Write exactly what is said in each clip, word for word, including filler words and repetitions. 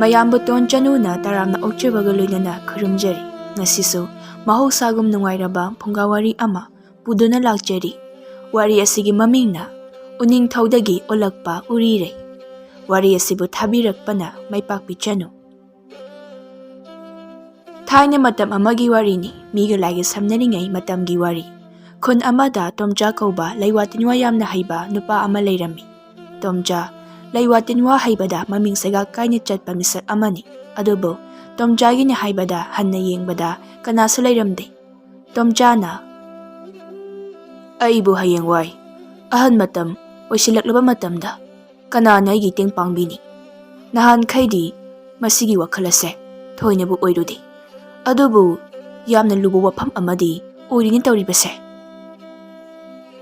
ꯃꯌꯥꯝꯕꯨ ꯇꯣꯟ ꯆꯅꯨꯅ ꯇꯔꯥꯝꯅ ꯑꯣꯛꯆꯕꯒ ꯂꯣꯏꯅꯅ ꯈꯨꯔꯨꯝꯖꯔꯤ꯫ ꯉꯁꯤꯁꯨ ꯃꯍꯧꯁꯥꯒꯨꯝ ꯅꯨꯡꯉꯥꯏꯔꯕ ꯐꯨꯡꯒꯥ ꯋꯥꯔꯤ ꯑꯃ ꯄꯨꯗꯨꯅ ꯂꯥꯛꯆꯔꯤ꯫ ꯋꯥꯔꯤ ꯑꯁꯤꯒꯤ ꯃꯃꯤꯡꯅ ꯎꯅꯤꯡꯊꯧꯗꯒꯤ ꯑꯣꯜꯂꯛꯄ ꯎꯔꯤꯔꯩ꯫ ꯋꯥꯔꯤ ꯑꯁꯤꯕꯨ ꯊꯥꯕꯤꯔꯛꯄꯅ ꯃꯥꯏꯄꯥꯛꯄꯤ ꯆꯅꯨ꯫ ꯊꯥꯏꯅ ꯃꯇꯝ ꯑꯃꯒꯤ ꯋꯥꯔꯤꯅꯤ꯫ ꯃꯤꯒ ꯂꯥꯏꯒ ꯁꯝꯅꯔꯤꯉꯩ ꯃꯇꯝꯒꯤ ꯋꯥꯔꯤ꯫ ꯈꯨꯟ ꯑꯃꯗ ꯇꯣꯝꯆꯥ ꯀꯧꯕ ꯂꯩꯋꯥ ꯇꯤꯟꯋꯥ ꯌꯥꯝꯅ ꯍꯩꯕ ꯅꯨꯄꯥ ꯑꯃ ꯂꯩꯔꯝꯃꯤ꯫ ꯇꯣꯝꯆꯥ ꯂꯩꯋꯥ ꯇꯤꯟꯋꯥ ꯍꯩꯕꯗ ꯃꯃꯤꯡ ꯁꯩꯒꯥꯛ ꯀꯥꯏꯅ ꯆꯠꯄ ꯃꯤꯁꯛ ꯑꯃꯅꯤ꯫ ꯑꯗꯨꯕꯨ ꯇꯣꯝꯆꯥꯒꯤꯅꯤ ꯍꯥꯏꯕꯗ ꯍꯟꯅ ꯌꯦꯡꯕꯗ ꯀꯅꯥꯁꯨ ꯂꯩꯔꯝꯗꯦ꯫ ꯇꯣꯝꯆꯥꯅ, "ꯑꯩꯕꯨ ꯍꯌꯦꯡꯋꯥꯏ ꯑꯍꯟ ꯃꯇꯝ ꯑꯣꯏꯁꯤꯜꯂꯛꯂꯕ ꯃꯇꯝꯗ ꯀꯅꯥꯅ ꯑꯩꯒꯤ ꯇꯦꯡ ꯄꯥꯡꯕꯤꯅꯤ? ꯅꯍꯥꯟꯈꯩꯗꯤ ꯃꯁꯤꯒꯤ ꯋꯥꯈꯜ ꯑꯁꯦ ꯊꯣꯏꯅꯕꯨ ꯑꯣꯏꯔꯨꯗꯦ꯫ ꯑꯗꯨꯕꯨ ꯌꯥꯝꯅ ꯂꯨꯕ ꯋꯥꯐꯝ ꯑꯃꯗꯤ ꯑꯣꯏꯔꯤꯅꯤ ꯇꯧꯔꯤꯕꯁꯦ"꯫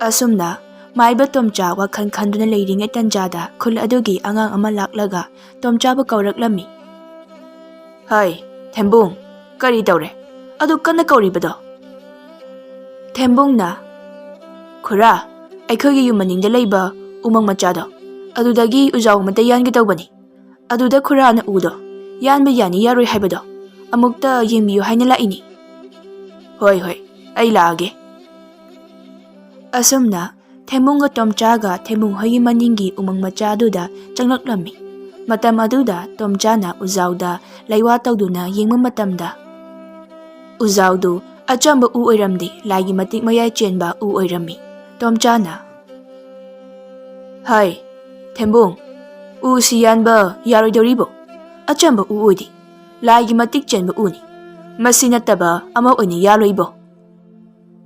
ꯑꯁꯨꯝꯅ ꯃꯥꯏꯕ ꯇꯣꯝꯆꯥ ꯋꯥꯈꯜ ꯈꯟꯗꯨꯅ ꯂꯩꯔꯤꯉꯩ ꯇꯟꯖꯥꯗ ꯈꯨꯜ ꯑꯗꯨꯒꯤ ꯑꯉꯥꯡ ꯑꯃ ꯂꯥꯛꯂꯒ ꯇꯣꯝꯆꯥꯕꯨ ꯀꯧꯔꯛꯂꯝꯃꯤ꯫ "ꯍꯩ, ꯊꯦꯝꯕꯨꯡ, ꯀꯔꯤ ꯇꯧꯔꯦ? ꯑꯗꯨ ꯀꯟꯅ ꯀꯧꯔꯤꯕꯗꯣ?" ꯊꯦꯝꯕꯨꯡꯅ, "ꯈꯨꯔꯥ, ꯑꯩꯈꯣꯏꯒꯤ ꯌꯨꯝ ꯃꯅꯤꯡꯗ ꯂꯩꯕ ꯎꯃꯪ ꯃꯆꯥꯗꯣ, ꯑꯗꯨꯗꯒꯤ ꯎꯖꯥꯎ ꯑꯃꯠꯇ ꯌꯥꯟꯒꯦ ꯇꯧꯕꯅꯤ꯫ ꯑꯗꯨꯗ ꯈꯨꯔꯥꯅ ꯎꯗꯣ ꯌꯥꯟꯕ ꯌꯥꯅꯤ ꯌꯥꯔꯣꯏ ꯍꯥꯏꯕꯗꯣ ꯑꯃꯨꯛꯇ ꯌꯦꯡꯕꯤꯌꯨ ꯍꯥꯏꯅ ꯂꯥꯛꯏꯅꯤ"꯫ "ꯍꯣꯏ, ꯍꯣꯏ, ꯑꯩ ꯂꯥꯛꯑꯒꯦ"꯫ ꯑꯁꯨꯝꯅ ꯊꯦꯝꯕꯨꯡꯒ ꯇꯣꯝꯆꯥꯒ ꯊꯦꯝꯕꯨꯡ ꯍꯣꯏꯒꯤ ꯃꯅꯤꯡꯒꯤ ꯎꯃꯪ ꯃꯆꯥꯗꯨꯗ ꯆꯪꯂꯛꯂꯝꯃꯤ꯫ ꯃꯇꯝ ꯑꯗꯨꯗ ꯇꯣꯝꯆꯥꯅ ꯎꯖꯥꯎꯗ ꯂꯩꯋꯥ ꯇꯧꯗꯨꯅ ꯌꯦꯡꯕ ꯃꯇꯝꯗ, ꯎꯖꯥꯎꯗꯨ ꯑꯆꯝꯕ ꯎ ꯑꯣꯏꯔꯝꯗꯦ, ꯂꯥꯏꯒꯤ ꯃꯇꯤꯛ ꯃꯌꯥꯏ ꯆꯦꯟꯕ ꯎ ꯑꯣꯏꯔꯝꯃꯤ꯫ ꯇꯣꯝꯆꯥꯅ, "ꯍꯥꯏ, ꯊꯦꯝꯕꯨꯡ, ꯎꯁꯤ ꯌꯥꯟꯕ ꯌꯥꯔꯣꯏꯗꯧꯔꯤꯕꯣ? ꯑꯆꯝꯕ ꯎ ꯑꯣꯏꯗꯦ, ꯂꯥꯏꯒꯤ ꯃꯇꯤꯛ ꯆꯦꯟꯕ ꯎꯅꯤ꯫ ꯃꯁꯤ ꯅꯠꯇꯕ ꯑꯃ ꯑꯣꯏꯅ ꯌꯥꯜꯂꯣꯏꯕꯣ?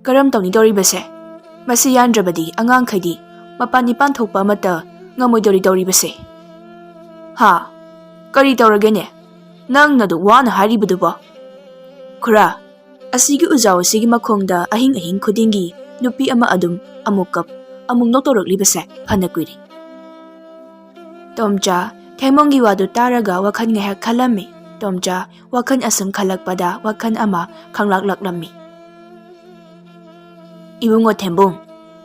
ꯀꯔꯝ ꯇꯧꯅꯤ ꯇꯧꯔꯤꯕꯁꯦ? ꯃꯁꯤ ꯌꯥꯟꯗ꯭ꯔꯕꯗꯤ ꯑꯉꯥꯡꯈꯩꯗꯤ ꯃꯄꯥꯟ ꯏꯄꯥꯟ ꯊꯣꯛꯄ ꯑꯃꯠꯇ ꯉꯝꯃꯣꯏꯗꯧꯔꯤ ꯇꯧꯔꯤꯕꯁꯦ"꯫ "ꯍꯥ? ꯀꯔꯤ ꯇꯧꯔꯒꯦꯅꯦ? ꯅꯪꯅꯗꯨ ꯋꯥꯅ ꯍꯥꯏꯔꯤꯕꯗꯨꯕꯣ?" "ꯈꯨꯔꯥ, ꯑꯁꯤꯒꯤ ꯎꯖꯥꯎ ꯑꯁꯤꯒꯤ ꯃꯈꯣꯡꯗ ꯑꯍꯤꯡ ꯑꯍꯤꯡ ꯈꯨꯗꯤꯡꯒꯤ ꯅꯨꯄꯤ ꯑꯃ ꯑꯗꯨꯝ ꯑꯃꯨꯛ ꯀꯞ, ꯑꯃꯨꯛ ꯅꯣꯛ ꯇꯧꯔꯛꯂꯤꯕꯁꯦ ꯐꯅ ꯀꯨꯏꯔꯦ"꯫ ꯇꯣꯝꯆꯥ ꯊꯦꯝꯕꯨꯡꯒꯤ ꯋꯥꯗꯨ ꯇꯥꯔꯒ ꯋꯥꯈꯜ ꯉꯥꯏꯍꯥꯛ ꯈꯜꯂꯝꯃꯤ꯫ ꯇꯣꯝꯆꯥ ꯋꯥꯈꯜ ꯑꯁꯨꯝ ꯈꯜꯂꯛꯄꯗ ꯋꯥꯈꯜ ꯑꯃ ꯈꯪꯂꯥꯛꯂꯛꯂꯝꯃꯤ꯫ "ꯏꯕꯨꯡꯉꯣ ꯊꯦꯝꯕꯨꯡ,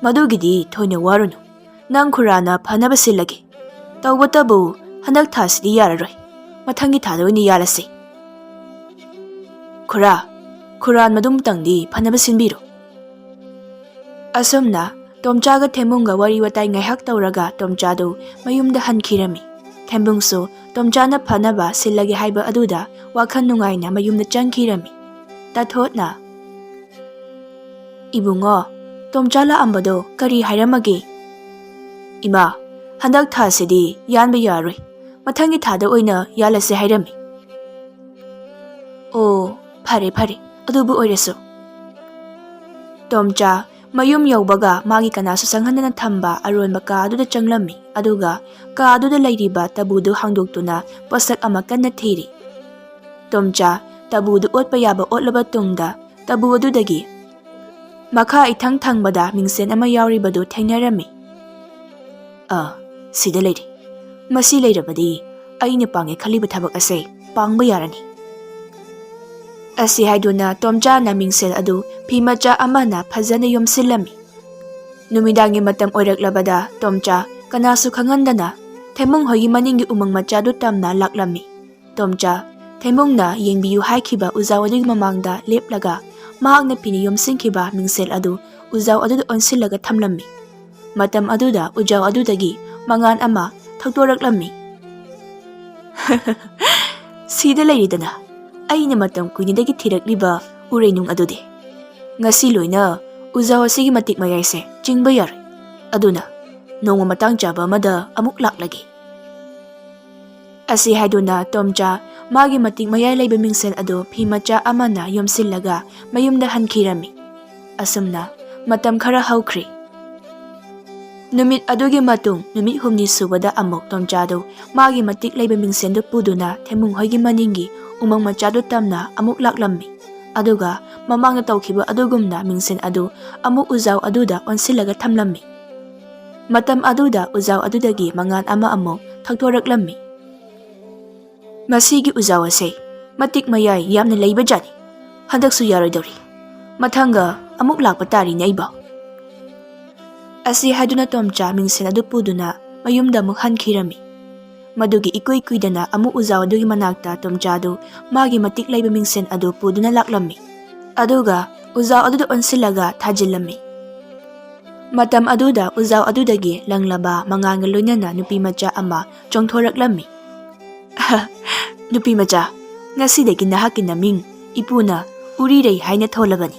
ꯃꯗꯨꯒꯤꯗꯤ ꯊꯣꯏꯅ ꯋꯥꯔꯨꯅꯨ꯫ ꯅꯪ ꯈꯨꯔꯥꯅ ꯐꯅꯕ ꯁꯤꯜꯂꯒꯦ꯫ ꯇꯧꯕꯇꯕꯨ ꯍꯟꯗꯛ ꯊꯥꯁꯤꯗꯤ ꯌꯥꯔꯔꯣꯏ꯫ ꯃꯊꯪꯒꯤ ꯊꯥꯗ ꯑꯣꯏꯅ ꯌꯥꯜꯂꯁꯤ꯫ ꯈꯨꯔꯥ, ꯈꯨꯔꯥꯟ ꯃꯗꯨꯝꯇꯪꯗꯤ ꯐꯅꯕ ꯁꯤꯟꯕꯤꯔꯣ꯫ ꯑꯁꯨꯝꯅ ꯇꯣꯝꯆꯥꯒ ꯊꯦꯝꯕꯨꯡꯒ ꯋꯥꯔꯤ ꯋꯥꯇꯥꯏ ꯉꯥꯏꯍꯥꯛ ꯇꯧꯔꯒ ꯇꯣꯝꯆꯥꯗꯨ ꯃꯌꯨꯝꯗ ꯍꯟꯈꯤꯔꯝꯃꯤ꯫ ꯊꯦꯝꯕꯨꯡꯁꯨ ꯇꯣꯝꯆꯥꯅ ꯐꯅꯕ ꯁꯤꯜꯂꯒꯦ ꯍꯥꯏꯕ ꯑꯗꯨꯗ ꯋꯥꯈꯜ ꯅꯨꯡꯉꯥꯏꯅ ꯃꯌꯨꯝꯗ ꯆꯪꯈꯤꯔꯝꯃꯤ꯫ ꯇꯥꯊꯣꯠꯅ, "ꯏꯕꯨꯡꯉꯣ, ꯇꯣꯝꯆꯥ ꯂꯥꯛꯑꯝꯕꯗꯣ ꯀꯔꯤ ꯍꯥꯏꯔꯝꯃꯒꯦ?" "ꯏꯃꯥ, ꯍꯟꯗꯛ ꯊꯥꯁꯤꯗꯤ ꯌꯥꯟꯕ ꯌꯥꯔꯣꯏ, ꯃꯊꯪꯒꯤ ꯊꯥꯗ ꯑꯣꯏꯅ ꯌꯥꯜꯂꯁꯦ ꯍꯥꯏꯔꯝꯃꯤ꯫" "ꯑꯣ, ꯐꯔꯦ ꯐꯔꯦ, ꯑꯗꯨꯕꯨ ꯑꯣꯏꯔꯁꯨ꯫" ꯇꯣꯝꯆꯥ ꯃꯌꯨꯝ ꯌꯧꯕꯒ ꯃꯥꯒꯤ ꯀꯅꯥꯁꯨ ꯆꯪꯍꯟꯗꯅ ꯊꯝꯕ ꯑꯔꯣꯟꯕ ꯀꯥ ꯑꯗꯨꯗ ꯆꯪꯂꯝꯃꯤ, ꯑꯗꯨꯒ ꯀꯥ ꯑꯗꯨꯗ ꯂꯩꯔꯤꯕ ꯇꯕꯨꯗꯨ ꯍꯥꯡꯗꯣꯛꯇꯨꯅ ꯄꯣꯠꯁꯛ ꯑꯃ ꯀꯟꯅ ꯊꯤꯔꯤ꯫ ꯇꯣꯝꯆꯥ ꯇꯕꯨꯗꯨ ꯑꯣꯠꯄ ꯌꯥꯕ ꯑꯣꯠꯂꯕ ꯇꯨꯡꯗ, ꯇꯕꯨ ꯑꯗꯨꯗꯒꯤ ꯃꯈꯥ ꯏꯊꯪ ꯊꯪꯕꯗ ꯃꯤꯡꯁꯦꯟ ꯑꯃ ꯌꯥꯎꯔꯤꯕꯗꯨ ꯊꯦꯡꯅꯔꯝꯃꯤ꯫ "ꯑ, ꯁꯤꯗ ꯂꯩꯔꯦ꯫ ꯃꯁꯤ ꯂꯩꯔꯕꯗꯤ ꯑꯩꯅ ꯄꯥꯡꯒꯦ ꯈꯜꯂꯤꯕ ꯊꯕꯛ ꯑꯁꯦ ꯄꯥꯡꯕ ꯌꯥꯔꯅꯤ꯫" ꯑꯁꯤ ꯍꯥꯏꯗꯨꯅ ꯇꯣꯝꯆꯥꯅ ꯃꯤꯡꯁꯦꯜ ꯑꯗꯨ ꯐꯤ ꯃꯆꯥ ꯑꯃꯅ ꯐꯖꯅ ꯌꯣꯝꯁꯤꯜꯂꯝꯃꯤ꯫ ꯅꯨꯃꯤꯗꯥꯡꯒꯤ ꯃꯇꯝ ꯑꯣꯏꯔꯛꯂꯕꯗ ꯇꯣꯝꯆꯥ ꯀꯅꯥꯁꯨ ꯈꯪꯍꯟꯗꯅ ꯊꯦꯝꯕꯨꯡ ꯍꯣꯏꯒꯤ ꯃꯅꯤꯡꯒꯤ ꯎꯃꯪ ꯃꯆꯥꯗꯨ ꯇꯝꯅ ꯂꯥꯛꯂꯝꯃꯤ꯫ ꯇꯣꯝꯆꯥ ꯊꯦꯝꯕꯨꯡꯅ ꯌꯦꯡꯕꯤꯌꯨ ꯍꯥꯏꯈꯤꯕ ꯎꯖꯥꯎ ꯑꯗꯨꯒꯤ ꯃꯃꯥꯡꯗ ꯂꯦꯞꯂꯒ ꯃꯍꯥꯛꯅ ꯐꯤꯅ ꯌꯣꯝꯁꯤꯟꯈꯤꯕ ꯃꯤꯡꯁꯦꯜ ꯑꯗꯨ ꯎꯖꯥꯎ ꯑꯗꯨꯗ ꯑꯣꯟꯁꯤꯜꯂꯒ ꯊꯝꯂꯝꯃꯤ꯫ ꯃꯇꯝ ꯑꯗꯨꯗ ꯎꯖꯥꯎ ꯑꯗꯨꯗꯒꯤ ꯃꯉꯥꯜ ꯑꯃ ꯊꯧꯗꯣꯔꯛꯂꯝꯃꯤ꯫ "ꯁꯤꯗ ꯂꯩꯔꯤꯗꯅ, ꯑꯩꯅ ꯃꯇꯝ ꯀꯨꯏꯅꯗꯒꯤ ꯊꯤꯔꯛꯂꯤꯕ ꯎꯔꯩꯅꯨꯡ ꯑꯗꯨꯗꯤ꯫ ꯉꯁꯤ ꯂꯣꯏꯅ ꯎꯖꯥꯎ ꯑꯁꯤꯒꯤ ꯃꯇꯤꯛ ꯃꯌꯥꯏꯁꯦ ꯆꯤꯡꯕ ꯌꯥꯔꯣꯏ꯫ ꯑꯗꯨꯅ ꯅꯣꯡꯃ ꯃꯇꯥꯡ ꯆꯥꯕ ꯑꯃꯗ ꯑꯃꯨꯛ ꯂꯥꯛꯂꯒꯦ꯫" ꯑꯁꯤ ꯍꯥꯏꯗꯨꯅ ꯇꯣꯝꯆꯥ ꯃꯥꯒꯤ ꯃꯇꯤꯛ ꯃꯌꯥꯏ ꯂꯩꯕ ꯃꯤꯡꯁꯦꯜ ꯑꯗꯨ ꯐꯤ ꯃꯆꯥ ꯑꯃꯅ ꯌꯣꯝꯁꯤꯜꯂꯒ ꯃꯌꯨꯝꯗ ꯍꯟꯈꯤꯔꯝꯃꯤ꯫ ꯑꯁꯨꯝꯅ ꯃꯇꯝ ꯈꯔ ꯍꯧꯈ꯭ꯔꯦ꯫ ꯅꯨꯃꯤꯠ ꯑꯗꯨꯒꯤ ꯃꯇꯨꯡ ꯅꯨꯃꯤꯠ ꯍꯨꯝꯅꯤ ꯁꯨꯕꯗ ꯑꯃꯨꯛ ꯇꯣꯝꯆꯥꯗꯨ ꯃꯥꯒꯤ ꯃꯇꯤꯛ ꯂꯩꯕ ꯃꯤꯡꯁꯦꯜꯗꯨ ꯄꯨꯗꯨꯅ ꯊꯦꯝꯕꯨꯡ ꯍꯣꯏꯒꯤ ꯃꯅꯤꯡꯒꯤ ꯎꯃꯪ ꯃꯆꯥꯗꯨ ꯇꯝꯅ ꯑꯃꯨꯛ ꯂꯥꯛꯂꯝꯃꯤ꯫ ꯑꯗꯨꯒ ꯃꯃꯥꯡꯗ ꯇꯧꯈꯤꯕ ꯑꯗꯨꯒꯨꯝꯅ ꯃꯤꯡꯁꯦꯜ ꯑꯗꯨ ꯑꯃꯨꯛ ꯎꯖꯥꯎ ꯑꯗꯨꯗ ꯑꯣꯟꯁꯤꯜꯂꯒ ꯊꯝꯂꯝꯃꯤ꯫ ꯃꯇꯝ ꯑꯗꯨꯗ ꯎꯖꯥꯎ ꯑꯗꯨꯗꯒꯤ ꯃꯉꯥꯜ ꯑꯃ ꯑꯃꯨꯛ ꯊꯧꯗꯣꯔꯛꯂꯝꯃꯤ꯫ "ꯃꯁꯤꯒꯤ ꯎꯖꯥꯎ ꯑꯁꯦ ꯃꯇꯤꯛ ꯃꯌꯥꯏ ꯌꯥꯝꯅ ꯂꯩꯕ ꯖꯥꯠꯅꯤ꯫ ꯍꯟꯗꯛꯁꯨ ꯌꯥꯔꯣꯏꯗꯧꯔꯤ꯫ ꯃꯊꯪꯒ ꯑꯃꯨꯛ ꯂꯥꯛꯄ ꯇꯥꯔꯤꯅꯦ ꯑꯩꯕꯣ꯫" ꯑꯁꯤ ꯍꯥꯏꯗꯨꯅ ꯇꯣꯝꯆꯥ ꯃꯤꯡꯁꯦꯜ ꯑꯗꯨ ꯄꯨꯗꯨꯅ ꯃꯌꯨꯝꯗ ꯑꯃꯨꯛ ꯍꯟꯈꯤꯔꯝꯃꯤ꯫ ꯃꯗꯨꯒꯤ ꯏꯀꯨꯏ ꯀꯨꯏꯗꯅ ꯑꯃꯨꯛ ꯎꯖꯥꯎ ꯑꯗꯨꯒꯤ ꯃꯅꯥꯛꯇ ꯇꯣꯝꯆꯥꯗꯨ ꯃꯥꯒꯤ ꯃꯇꯤꯛ ꯂꯩꯕ ꯃꯤꯡꯁꯦꯟ ꯑꯗꯨ ꯄꯨꯗꯨꯅ ꯂꯥꯛꯂꯝꯃꯤ꯫ ꯑꯗꯨꯒ ꯎꯖꯥꯎ ꯑꯗꯨꯗ ꯑꯣꯟꯁꯤꯜꯂꯒ ꯊꯥꯖꯤꯜꯂꯝꯃꯤ꯫ ꯃꯇꯝ ꯑꯗꯨꯗ ꯎꯖꯥꯎ ꯑꯗꯨꯗꯒꯤ ꯂꯪꯂꯕ ꯃꯉꯥꯜꯒ ꯂꯣꯏꯅꯅ ꯅꯨꯄꯤ ꯃꯆꯥ ꯑꯃ ꯆꯣꯡꯊꯣꯔꯛꯂꯝꯃꯤ꯫ "ꯅꯨꯄꯤ ꯃꯆꯥ, ꯉꯁꯤꯗꯒꯤ ꯅꯍꯥꯛꯀꯤ ꯅꯃꯤꯡ ꯏꯄꯨꯅ ꯎꯔꯤꯔꯩ ꯍꯥꯏꯅ ꯊꯣꯜꯂꯕꯅꯤ꯫"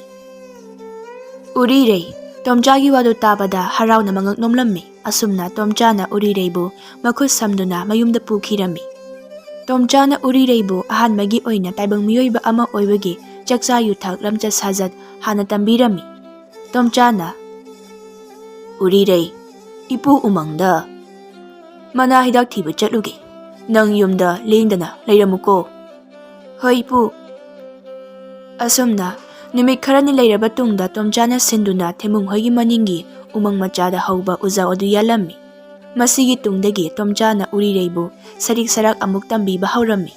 ꯎꯔꯤꯔꯩ꯫ ꯇꯣꯝꯆꯥꯒꯤ ꯋꯥꯗꯨ ꯇꯥꯕꯗ ꯍꯔꯥꯎꯅ ꯃꯉꯛ ꯅꯣꯝꯂꯝꯃꯤ꯫ ꯑꯁꯨꯝꯅ ꯇꯣꯝꯆꯥꯅ ꯎꯔꯤꯔꯩꯕꯨ ꯃꯈꯨꯠ ꯁꯝꯗꯨꯅ ꯃꯌꯨꯝꯗ ꯄꯨꯈꯤꯔꯝꯃꯤ꯫ ꯇꯣꯝꯆꯥꯅ ꯎꯔꯤꯔꯩꯕꯨ ꯑꯍꯥꯟꯕꯒꯤ ꯑꯣꯏꯅ ꯇꯥꯏꯕꯪ ꯃꯤꯑꯣꯏꯕ ꯑꯃ ꯑꯣꯏꯕꯒꯤ ꯆꯥꯛꯆꯥ ꯌꯨꯊꯛ ꯂꯝꯆꯠ ꯁꯥꯖꯠ ꯍꯥꯟꯅ ꯇꯝꯕꯤꯔꯝꯃꯤ꯫ ꯇꯣꯝꯆꯥꯅ, "ꯎꯔꯤꯔꯩ, ꯏꯄꯨ ꯎꯃꯪꯗ ꯃꯅꯥ ꯍꯤꯗꯥꯛ ꯊꯤꯕ ꯆꯠꯂꯨꯒꯦ꯫ ꯅꯪ ꯌꯨꯝꯗ ꯂꯦꯡꯗꯅ ꯂꯩꯔꯝꯃꯨꯀꯣ꯫" "ꯍꯣꯏ, ꯏꯄꯨ꯫" ꯑꯁꯨꯝꯅ ꯅꯨꯃꯤꯠ ꯈꯔꯅꯤ ꯂꯩꯔꯕ ꯇꯨꯡꯗ ꯇꯣꯝꯆꯥꯅ ꯁꯤꯟꯗꯨꯅ ꯊꯦꯃꯨꯡ ꯍꯣꯏꯒꯤ ꯃꯅꯤꯡꯒꯤ ꯎꯃꯪ ꯃꯆꯥꯗ ꯍꯧꯕ ꯎꯖꯥꯎ ꯑꯗꯨ ꯌꯥꯜꯂꯝꯃꯤ꯫ ꯃꯁꯤꯒꯤ ꯇꯨꯡꯗꯒꯤ ꯇꯣꯝꯆꯥꯅ ꯎꯔꯤꯔꯩꯕꯨ ꯁꯔꯤꯛ ꯁꯔꯥꯛ ꯑꯃꯨꯛ ꯇꯝꯕꯤꯕ ꯍꯧꯔꯝꯃꯤ꯫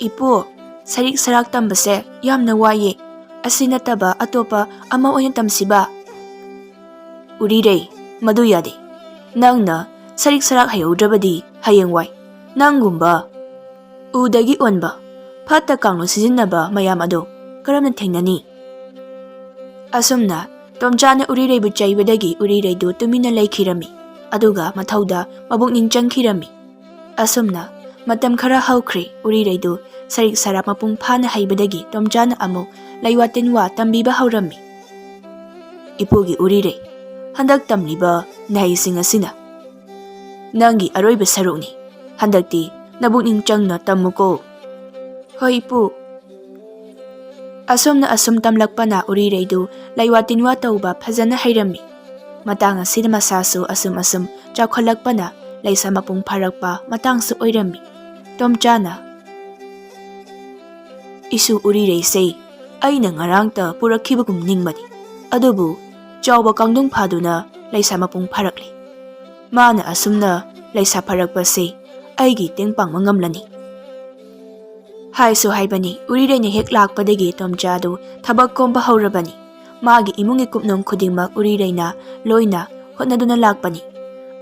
"ꯏꯄꯨ, ꯁꯔꯤꯛ ꯁꯔꯥꯛ ꯇꯝꯕꯁꯦ ꯌꯥꯝꯅ ꯋꯥꯏꯌꯦ꯫ ꯑꯁꯤ ꯅꯠꯇꯕ ꯑꯇꯣꯞꯄ ꯑꯃ ꯑꯣꯏꯅ ꯇꯝꯁꯤꯕ?" "ꯎꯔꯤꯔꯩ, ꯃꯗꯨ ꯌꯥꯗꯦ꯫ ꯅꯪꯅ ꯁꯔꯤꯛ ꯁꯔꯥꯛ ꯍꯩꯍꯧꯗ꯭ꯔꯕꯗꯤ ꯍꯌꯦꯡꯋꯥꯏ ꯅꯪꯒꯨꯝꯕ ꯎꯗꯒꯤ ꯑꯣꯟꯕ ꯐꯠꯇ ꯀꯥꯡꯂꯣꯟ ꯁꯤꯖꯤꯟꯅꯕ ꯃꯌꯥꯝ ꯑꯗꯣ ꯀꯔꯝꯅ ꯊꯦꯡꯅꯅꯤ?" ꯑꯁꯨꯝꯅ ꯇꯣꯝꯆꯥꯅ ꯎꯔꯤꯔꯩꯕꯨ ꯆꯩꯕꯗꯒꯤ ꯎꯔꯤꯔꯩꯗꯨ ꯇꯨꯃꯤꯟꯅ ꯂꯩꯈꯤꯔꯝꯃꯤ꯫ ꯑꯗꯨꯒ ꯃꯊꯧꯗ ꯃꯕꯨꯛꯅꯤꯡ ꯆꯪꯈꯤꯔꯝꯃꯤ꯫ ꯑꯁꯨꯝꯅ ꯃꯇꯝ ꯈꯔ ꯍꯧꯈ꯭ꯔꯦ꯫ ꯎꯔꯤꯔꯩꯗꯨ ꯁꯔꯤꯛ ꯁꯔꯥꯛ ꯃꯄꯨꯡ ꯐꯥꯅ ꯍꯩꯕꯗꯒꯤ ꯇꯣꯝꯆꯥꯅ ꯑꯃꯨꯛ ꯂꯩꯋꯥ ꯇꯤꯟꯋꯥ ꯇꯝꯕꯤꯕ ꯍꯧꯔꯝꯃꯤ꯫ "ꯏꯄꯨꯒꯤ ꯎꯔꯤꯔꯩ, ꯍꯟꯗꯛ ꯇꯝꯂꯤꯕ ꯅꯍꯩꯁꯤꯡ ꯑꯁꯤꯅ ꯅꯪꯒꯤ ꯑꯔꯣꯏꯕ ꯁꯔꯨꯛꯅꯤ꯫ ꯍꯟꯗꯛꯇꯤ ꯅꯕꯨꯛꯅꯤꯡ ꯆꯪꯅ ꯇꯝꯃꯨꯀꯣ꯫" "ꯍꯣꯏ, ꯏꯄꯨ꯫" ꯑꯁꯨꯝꯅ ꯑꯁꯨꯝ ꯇꯝꯂꯛꯄꯅ ꯎꯔꯤꯔꯩꯗꯨ ꯂꯩꯋꯥ ꯇꯤꯟꯋꯥ ꯇꯧꯕ ꯐꯖꯅ ꯍꯩꯔꯝꯃꯤ꯫ ꯃꯇꯥꯡ ꯑꯁꯤꯗ ꯃꯁꯥꯁꯨ ꯑꯁꯨꯝ ꯑꯁꯨꯝ ꯆꯥꯎꯈꯠꯂꯛꯄꯅ ꯂꯩꯁꯥ ꯃꯄꯨꯡ ꯐꯥꯔꯛꯄ ꯃꯇꯥꯡꯁꯨ ꯑꯣꯏꯔꯝꯃꯤ꯫ ꯇꯣꯝꯆꯥꯅ, "ꯏꯁꯨ ꯎꯔꯤꯔꯩꯁꯦ ꯑꯩꯅ ꯉꯔꯥꯡꯇ ꯄꯨꯔꯛꯈꯤꯕꯒꯨꯝ ꯅꯤꯡꯕꯅꯤ, ꯑꯗꯨꯕꯨ ꯆꯥꯎꯕ ꯀꯥꯡꯗꯨꯡ ꯐꯥꯗꯨꯅ ꯂꯩꯁꯥ ꯃꯄꯨꯡ ꯐꯥꯔꯛꯂꯦ꯫ ꯃꯥꯅ ꯑꯁꯨꯝꯅ ꯂꯩꯁꯥ ꯐꯥꯔꯛꯄꯁꯦ ꯑꯩꯒꯤ ꯇꯦꯡ ꯄꯥꯡꯕ ꯉꯝꯂꯅꯤ꯫" ꯍꯥꯏꯁꯨ ꯍꯥꯏꯕꯅꯤ, ꯎꯔꯤꯔꯩꯅ ꯍꯦꯛ ꯂꯥꯛꯄꯗꯒꯤ ꯇꯣꯝꯆꯥꯗꯨ ꯊꯕꯛ ꯀꯣꯝꯕ ꯍꯧꯔꯕꯅꯤ꯫ ꯃꯥꯒꯤ ꯏꯃꯨꯡꯒꯤ ꯀꯨꯞꯅꯣꯝ ꯈꯨꯗꯤꯡꯃꯛ ꯎꯔꯤꯔꯩꯅ ꯂꯣꯏꯅ ꯍꯣꯠꯅꯗꯨꯅ ꯂꯥꯛꯄꯅꯤ꯫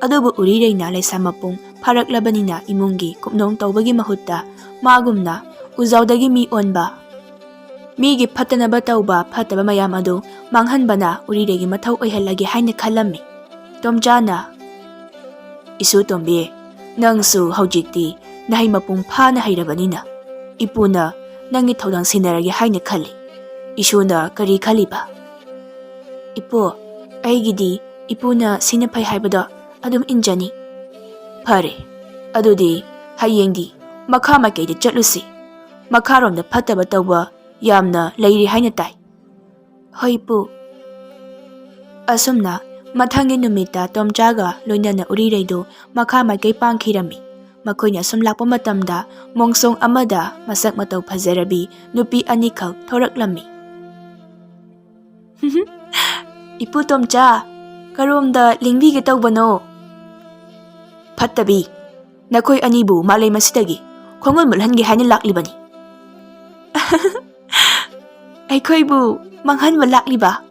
ꯑꯗꯨꯕꯨ ꯎꯔꯤꯔꯩꯅ ꯂꯩꯁꯥ ꯃꯄꯨꯡ ꯐꯥꯔꯛꯂꯕꯅꯤꯅ ꯏꯃꯨꯡꯒꯤ ꯀꯨꯞꯅꯣꯝ ꯇꯧꯕꯒꯤ ꯃꯍꯨꯠꯇ ꯃꯥꯒꯨꯝꯅ ꯎꯖꯥꯎꯗꯒꯤ ꯃꯤ ꯑꯣꯟꯕ, ꯃꯤꯒꯤ ꯐꯠꯇꯅꯕ ꯇꯧꯕ ꯐꯠꯇꯕ ꯃꯌꯥꯝ ꯑꯗꯨ ꯃꯥꯡꯍꯟꯕꯅ ꯎꯔꯤꯔꯩꯒꯤ ꯃꯊꯧ ꯑꯣꯏꯍꯜꯂꯒꯦ ꯍꯥꯏꯅ ꯈꯜꯂꯝꯃꯤ꯫ ꯇꯣꯝꯆꯥꯅ, "ꯏꯁꯨ ꯇꯣꯝꯕꯤ, ꯅꯪꯁꯨ ꯍꯧꯖꯤꯛꯇꯤ ꯅꯍꯩ ꯃꯄꯨꯡ ꯐꯥꯅ ꯍꯩꯔꯕꯅꯤꯅ ꯏꯄꯨꯅ ꯅꯪꯒꯤ ꯊꯧꯗꯥꯡ ꯁꯤꯟꯅꯔꯒꯦ ꯍꯥꯏꯅ ꯈꯜꯂꯤ꯫ ꯏꯁꯨꯅ ꯀꯔꯤ ꯈꯜꯂꯤꯕ?" "ꯏꯄꯨ, ꯑꯩꯒꯤꯗꯤ ꯏꯄꯨꯅ ꯁꯤꯅ ꯐꯩ ꯍꯥꯏꯕꯗꯣ ꯑꯗꯨꯝ ꯏꯟꯖꯅꯤ꯫" "ꯐꯔꯦ, ꯑꯗꯨꯗꯤ ꯍꯌꯦꯡꯗꯤ ꯃꯈꯥ ꯃꯥꯏꯀꯩꯗ ꯆꯠꯂꯨꯁꯤ꯫ ꯃꯈꯥꯔꯣꯝꯗ ꯐꯠꯇꯕ ꯇꯧꯕ ꯌꯥꯝꯅ ꯂꯩꯔꯤ ꯍꯥꯏꯅ ꯇꯥꯏ꯫" "ꯍꯣꯏ, ꯄꯨ꯫" ꯑꯁꯨꯝꯅ ꯃꯊꯪꯒꯤ ꯅꯨꯃꯤꯠꯇ ꯇꯣꯝꯆꯥꯒ ꯂꯣꯏꯅꯅ ꯎꯔꯤꯔꯩꯗꯨ ꯃꯈꯥ ꯃꯥꯏꯀꯩ ꯄꯥꯡꯈꯤꯔꯝꯃꯤ꯫ ꯃꯈꯣꯏꯅ ꯑꯁꯨꯝ ꯂꯥꯛꯄ ꯃꯇꯝꯗ ꯃꯣꯡꯁꯣꯡ ꯑꯃꯗ ꯃꯁꯛ ꯃꯇꯧ ꯐꯖꯔꯕꯤ ꯅꯨꯄꯤ ꯑꯅꯤꯈꯛ ꯊꯣꯔꯛꯂꯝꯃꯤ꯫ "ꯏꯄꯨ ꯇꯣꯝꯆꯥ, ꯀꯔꯣꯝꯗ ꯂꯦꯡꯕꯤꯒꯦ ꯇꯧꯕꯅꯣ?" "ꯐꯠꯇꯕꯤ, ꯅꯈꯣꯏ ꯑꯅꯤꯕꯨ ꯃꯥꯂꯦꯝ ꯑꯁꯤꯗꯒꯤ ꯈꯣꯡꯒꯨꯜ ꯃꯨꯠꯍꯟꯒꯦ ꯍꯥꯏꯅ ꯂꯥꯛꯂꯤꯕꯅꯤ꯫" "ꯑꯩꯈꯣꯏꯕꯨ ꯃꯥꯡꯍꯟꯕ ꯂꯥꯛꯂꯤꯕ?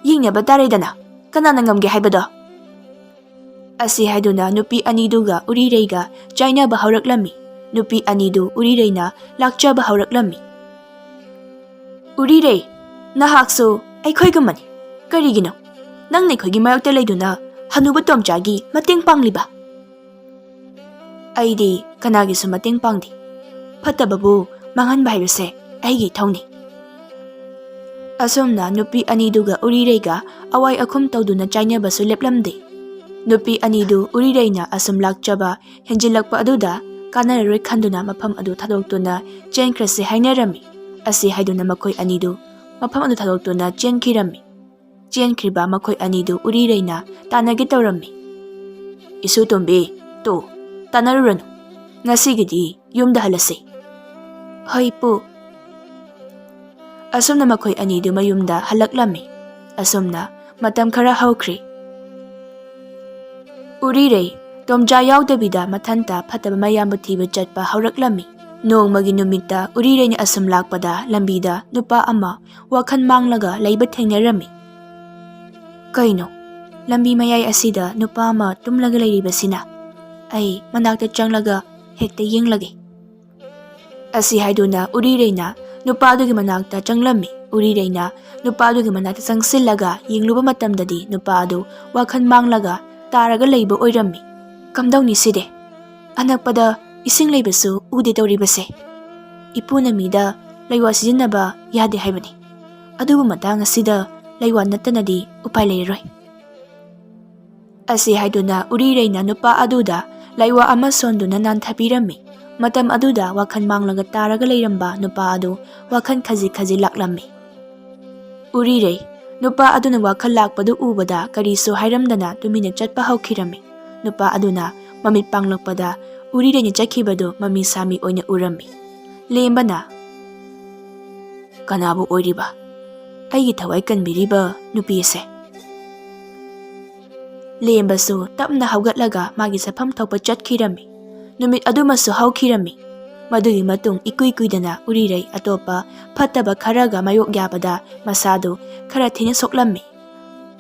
ꯌꯦꯡꯅꯕ ꯇꯥꯔꯦꯗꯅ, ꯀꯅꯥꯅ ꯉꯝꯒꯦ ꯍꯥꯏꯕꯗꯣ꯫" ꯑꯁꯤ ꯍꯥꯏꯗꯨꯅ ꯅꯨꯄꯤ ꯑꯅꯤꯗꯨꯒ ꯎꯔꯤꯔꯩꯒ ꯆꯥꯏꯅꯕ ꯍꯧꯔꯛꯂꯝꯃꯤ꯫ ꯅꯨꯄꯤ ꯑꯅꯤꯗꯨ ꯎꯔꯤꯔꯩꯅ ꯂꯥꯛꯆꯕ ꯍꯧꯔꯛꯂꯝꯃꯤ꯫ "ꯎꯔꯤꯔꯩ, ꯅꯍꯥꯛꯁꯨ ꯑꯩꯈꯣꯏꯒꯨꯝꯕꯅꯤ꯫ ꯀꯔꯤꯒꯤꯅꯣ ꯅꯪꯅ ꯑꯩꯈꯣꯏꯒꯤ ꯃꯥꯌꯣꯛꯇ ꯂꯩꯗꯨꯅ ꯍꯅꯨꯕ ꯇꯣꯝꯆꯥꯒꯤ ꯃꯇꯦꯡ ꯄꯥꯡꯂꯤꯕ?" "ꯑꯩꯗꯤ ꯀꯅꯥꯒꯤꯁꯨ ꯃꯇꯦꯡ ꯄꯥꯡꯗꯦ꯫ ꯐꯠꯇꯕꯕꯨ ꯃꯥꯡꯍꯟꯕ ꯍꯥꯏꯕꯁꯦ ꯑꯩꯒꯤ ꯏꯊꯧꯅꯤ꯫" ꯑꯁꯨꯝꯅ ꯅꯨꯄꯤ ꯑꯅꯤꯗꯨꯒ ꯎꯔꯤꯔꯩꯒ ꯑꯋꯥꯏ ꯑꯈꯨꯝ ꯇꯧꯗꯨꯅ ꯆꯥꯏꯅꯕꯁꯨ ꯂꯦꯞꯂꯝꯗꯦ꯫ ꯅꯨꯄꯤ ꯑꯅꯤꯗꯨ ꯎꯔꯤꯔꯩꯅ ꯑꯁꯨꯝ ꯂꯥꯛꯆꯕ ꯍꯦꯟꯖꯤꯜꯂꯛꯄ ꯑꯗꯨꯗ ꯀꯥꯟꯅꯔꯔꯣꯏ ꯈꯟꯗꯨꯅ ꯃꯐꯝ ꯑꯗꯨ ꯊꯥꯗꯣꯛꯇꯨꯅ ꯆꯦꯟꯈ꯭ꯔꯁꯤ ꯍꯥꯏꯅꯔꯝꯃꯤ꯫ ꯑꯁꯤ ꯍꯥꯏꯗꯨꯅ ꯃꯈꯣꯏ ꯑꯅꯤꯗꯨ ꯃꯐꯝ ꯑꯗꯨ ꯊꯥꯗꯣꯛꯇꯨꯅ ꯆꯦꯟꯈꯤꯔꯝꯃꯤ꯫ ꯆꯦꯟꯈ꯭ꯔꯤꯕ ꯃꯈꯣꯏ ꯑꯅꯤꯗꯨ ꯎꯔꯤꯔꯩꯅ ꯇꯥꯟꯅꯒꯦ ꯇꯧꯔꯝꯃꯤ꯫ "ꯏꯁꯨ ꯇꯣꯝꯕꯤ, ꯇꯣ, ꯇꯥꯟꯅꯔꯨꯔꯅꯨ꯫ ꯉꯁꯤꯒꯤꯗꯤ ꯌꯨꯝꯗ ꯍꯜꯂꯁꯤ꯫" "ꯍꯣꯏ, ꯄꯨ꯫" ꯑꯁꯨꯝꯅ ꯃꯈꯣꯏ ꯑꯅꯤꯗꯨ ꯃꯌꯨꯝꯗ ꯍꯜꯂꯛꯂꯝꯃꯤ꯫ ꯑꯁꯨꯝꯅ ꯃꯇꯝ ꯈꯔ ꯍꯧꯈ꯭ꯔꯤ꯫ ꯎꯔꯤꯔꯩ ꯇꯣꯝꯆꯥ ꯌꯥꯎꯗꯕꯤꯗ ꯃꯊꯟꯇ ꯐꯠꯇꯕ ꯃꯌꯥꯝꯕꯨ ꯊꯤꯕ ꯆꯠꯄ ꯍꯧꯔꯛꯂꯝꯃꯤ꯫ ꯅꯣꯡꯃꯒꯤ ꯅꯨꯃꯤꯠꯇ ꯎꯔꯤꯔꯩꯅ ꯑꯁꯨꯝ ꯂꯥꯛꯄꯗ ꯂꯝꯕꯤꯗ ꯅꯨꯄꯥ ꯑꯃ ꯋꯥꯈꯜ ꯃꯥꯡꯂꯒ ꯂꯩꯕ ꯊꯦꯡꯅꯔꯝꯃꯤ꯫ "ꯀꯩꯅꯣ, ꯂꯝꯕꯤ ꯃꯌꯥꯏ ꯑꯁꯤꯗ ꯅꯨꯄꯥ ꯑꯃ ꯇꯨꯝꯂꯒ ꯂꯩꯔꯤꯕꯁꯤꯅ ꯑꯩ ꯃꯅꯥꯛꯇ ꯆꯪꯂꯒ ꯍꯦꯛꯇ ꯌꯦꯡꯂꯒꯦ꯫ ꯑꯁꯤ ꯍꯥꯏꯗꯨꯅ ꯎꯔꯤꯔꯩꯅ ꯅꯨꯄꯥ ꯑꯗꯨꯒꯤ ꯃꯅꯥꯛꯇ ꯆꯪꯂꯝꯃꯤ꯫ ꯎꯔꯤꯔꯩꯅ ꯅꯨꯄꯥ ꯑꯗꯨꯒꯤ ꯃꯅꯥꯛꯇ ꯆꯪꯁꯤꯜꯂꯒ ꯌꯦꯡꯂꯨꯕ ꯃꯇꯝꯗꯗꯤ ꯅꯨꯄꯥ ꯑꯗꯨ ꯋꯥꯈꯜ ꯃꯥꯡꯂꯒ ꯇꯥꯔꯒ ꯂꯩꯕ ꯑꯣꯏꯔꯝꯃꯤ꯫ "ꯀꯝꯗꯧꯅꯤ ꯁꯤꯗꯤ? ꯑꯅꯛꯄꯗ ꯏꯁꯤꯡ ꯂꯩꯕꯁꯨ ꯎꯗꯦ ꯇꯧꯔꯤꯕꯁꯦ꯫ ꯏꯄꯨꯅ ꯃꯤꯗ ꯂꯩꯋꯥ ꯁꯤꯖꯤꯟꯅꯕ ꯌꯥꯗꯦ ꯍꯥꯏꯕꯅꯤ꯫ ꯑꯗꯨꯕꯨ ꯃꯇꯥꯡ ꯑꯁꯤꯗ ꯂꯩꯋꯥ ꯅꯠꯇꯅꯗꯤ ꯎꯄꯥꯏ ꯂꯩꯔꯔꯣꯏ"꯫ ꯑꯁꯤ ꯍꯥꯏꯗꯨꯅ ꯎꯔꯤꯔꯩꯅ ꯅꯨꯄꯥ ꯑꯗꯨꯗ ꯂꯩꯋꯥ ꯑꯃ ꯁꯣꯟꯗꯨꯅ ꯅꯥꯟꯊꯕꯤꯔꯝꯃꯤ꯫ ꯃꯇꯝ ꯑꯗꯨꯗ ꯋꯥꯈꯜ ꯃꯥꯡꯂꯒ ꯇꯥꯔꯒ ꯂꯩꯔꯝꯕ ꯅꯨꯄꯥ ꯑꯗꯨ ꯋꯥꯈꯜ ꯈꯖꯤꯛ ꯈꯖꯤꯛ ꯂꯥꯛꯂꯝꯃꯤ꯫ ꯎꯔꯤꯔꯩ, ꯅꯨꯄꯥ ꯑꯗꯨꯅ ꯋꯥꯈꯜ ꯂꯥꯛꯄꯗꯨ ꯎꯕꯗ ꯀꯔꯤꯁꯨ ꯍꯥꯏꯔꯝꯗꯅ ꯇꯨꯃꯤꯟꯅ ꯆꯠꯄ ꯍꯧꯈꯤꯔꯝꯃꯤ꯫ ꯅꯨꯄꯥ ꯑꯗꯨꯅ ꯃꯃꯤꯠ ꯄꯥꯡꯂꯛꯄꯗ ꯎꯔꯤꯔꯩꯅ ꯆꯠꯈꯤꯕꯗꯨ ꯃꯃꯤ ꯁꯥꯃꯤ ꯑꯣꯏꯅ ꯎꯔꯝꯃꯤ꯫ ꯂꯦꯝꯕꯅ, "ꯀꯅꯥꯕꯨ ꯑꯣꯏꯔꯤꯕ? ꯑꯩꯒꯤ ꯊꯋꯥꯏ ꯀꯟꯕꯤꯔꯤꯕ ꯅꯨꯄꯤ ꯑꯁꯦ?" ꯂꯦꯝꯕꯁꯨ ꯇꯞꯅ ꯍꯧꯒꯠꯂꯒ ꯃꯥꯒꯤ ꯆꯠꯐꯝ ꯊꯣꯛꯄ ꯆꯠꯈꯤꯔꯝꯃꯤ꯫ ꯅꯨꯃꯤꯠ ꯑꯗꯨꯃꯁꯨ ꯍꯧꯈꯤꯔꯝꯃꯤ꯫ ꯃꯗꯨꯒꯤ ꯃꯇꯨꯡ ꯏꯀꯨꯏ ꯀꯨꯏꯗꯅ ꯎꯔꯤꯔꯩ ꯑꯇꯣꯞꯄ ꯐꯠꯇꯕ ꯈꯔꯒ ꯃꯥꯌꯣꯛ ꯌꯥꯕꯗ ꯃꯁꯥꯗꯨ ꯈꯔ ꯊꯤꯅ ꯁꯣꯛꯂꯝꯃꯤ꯫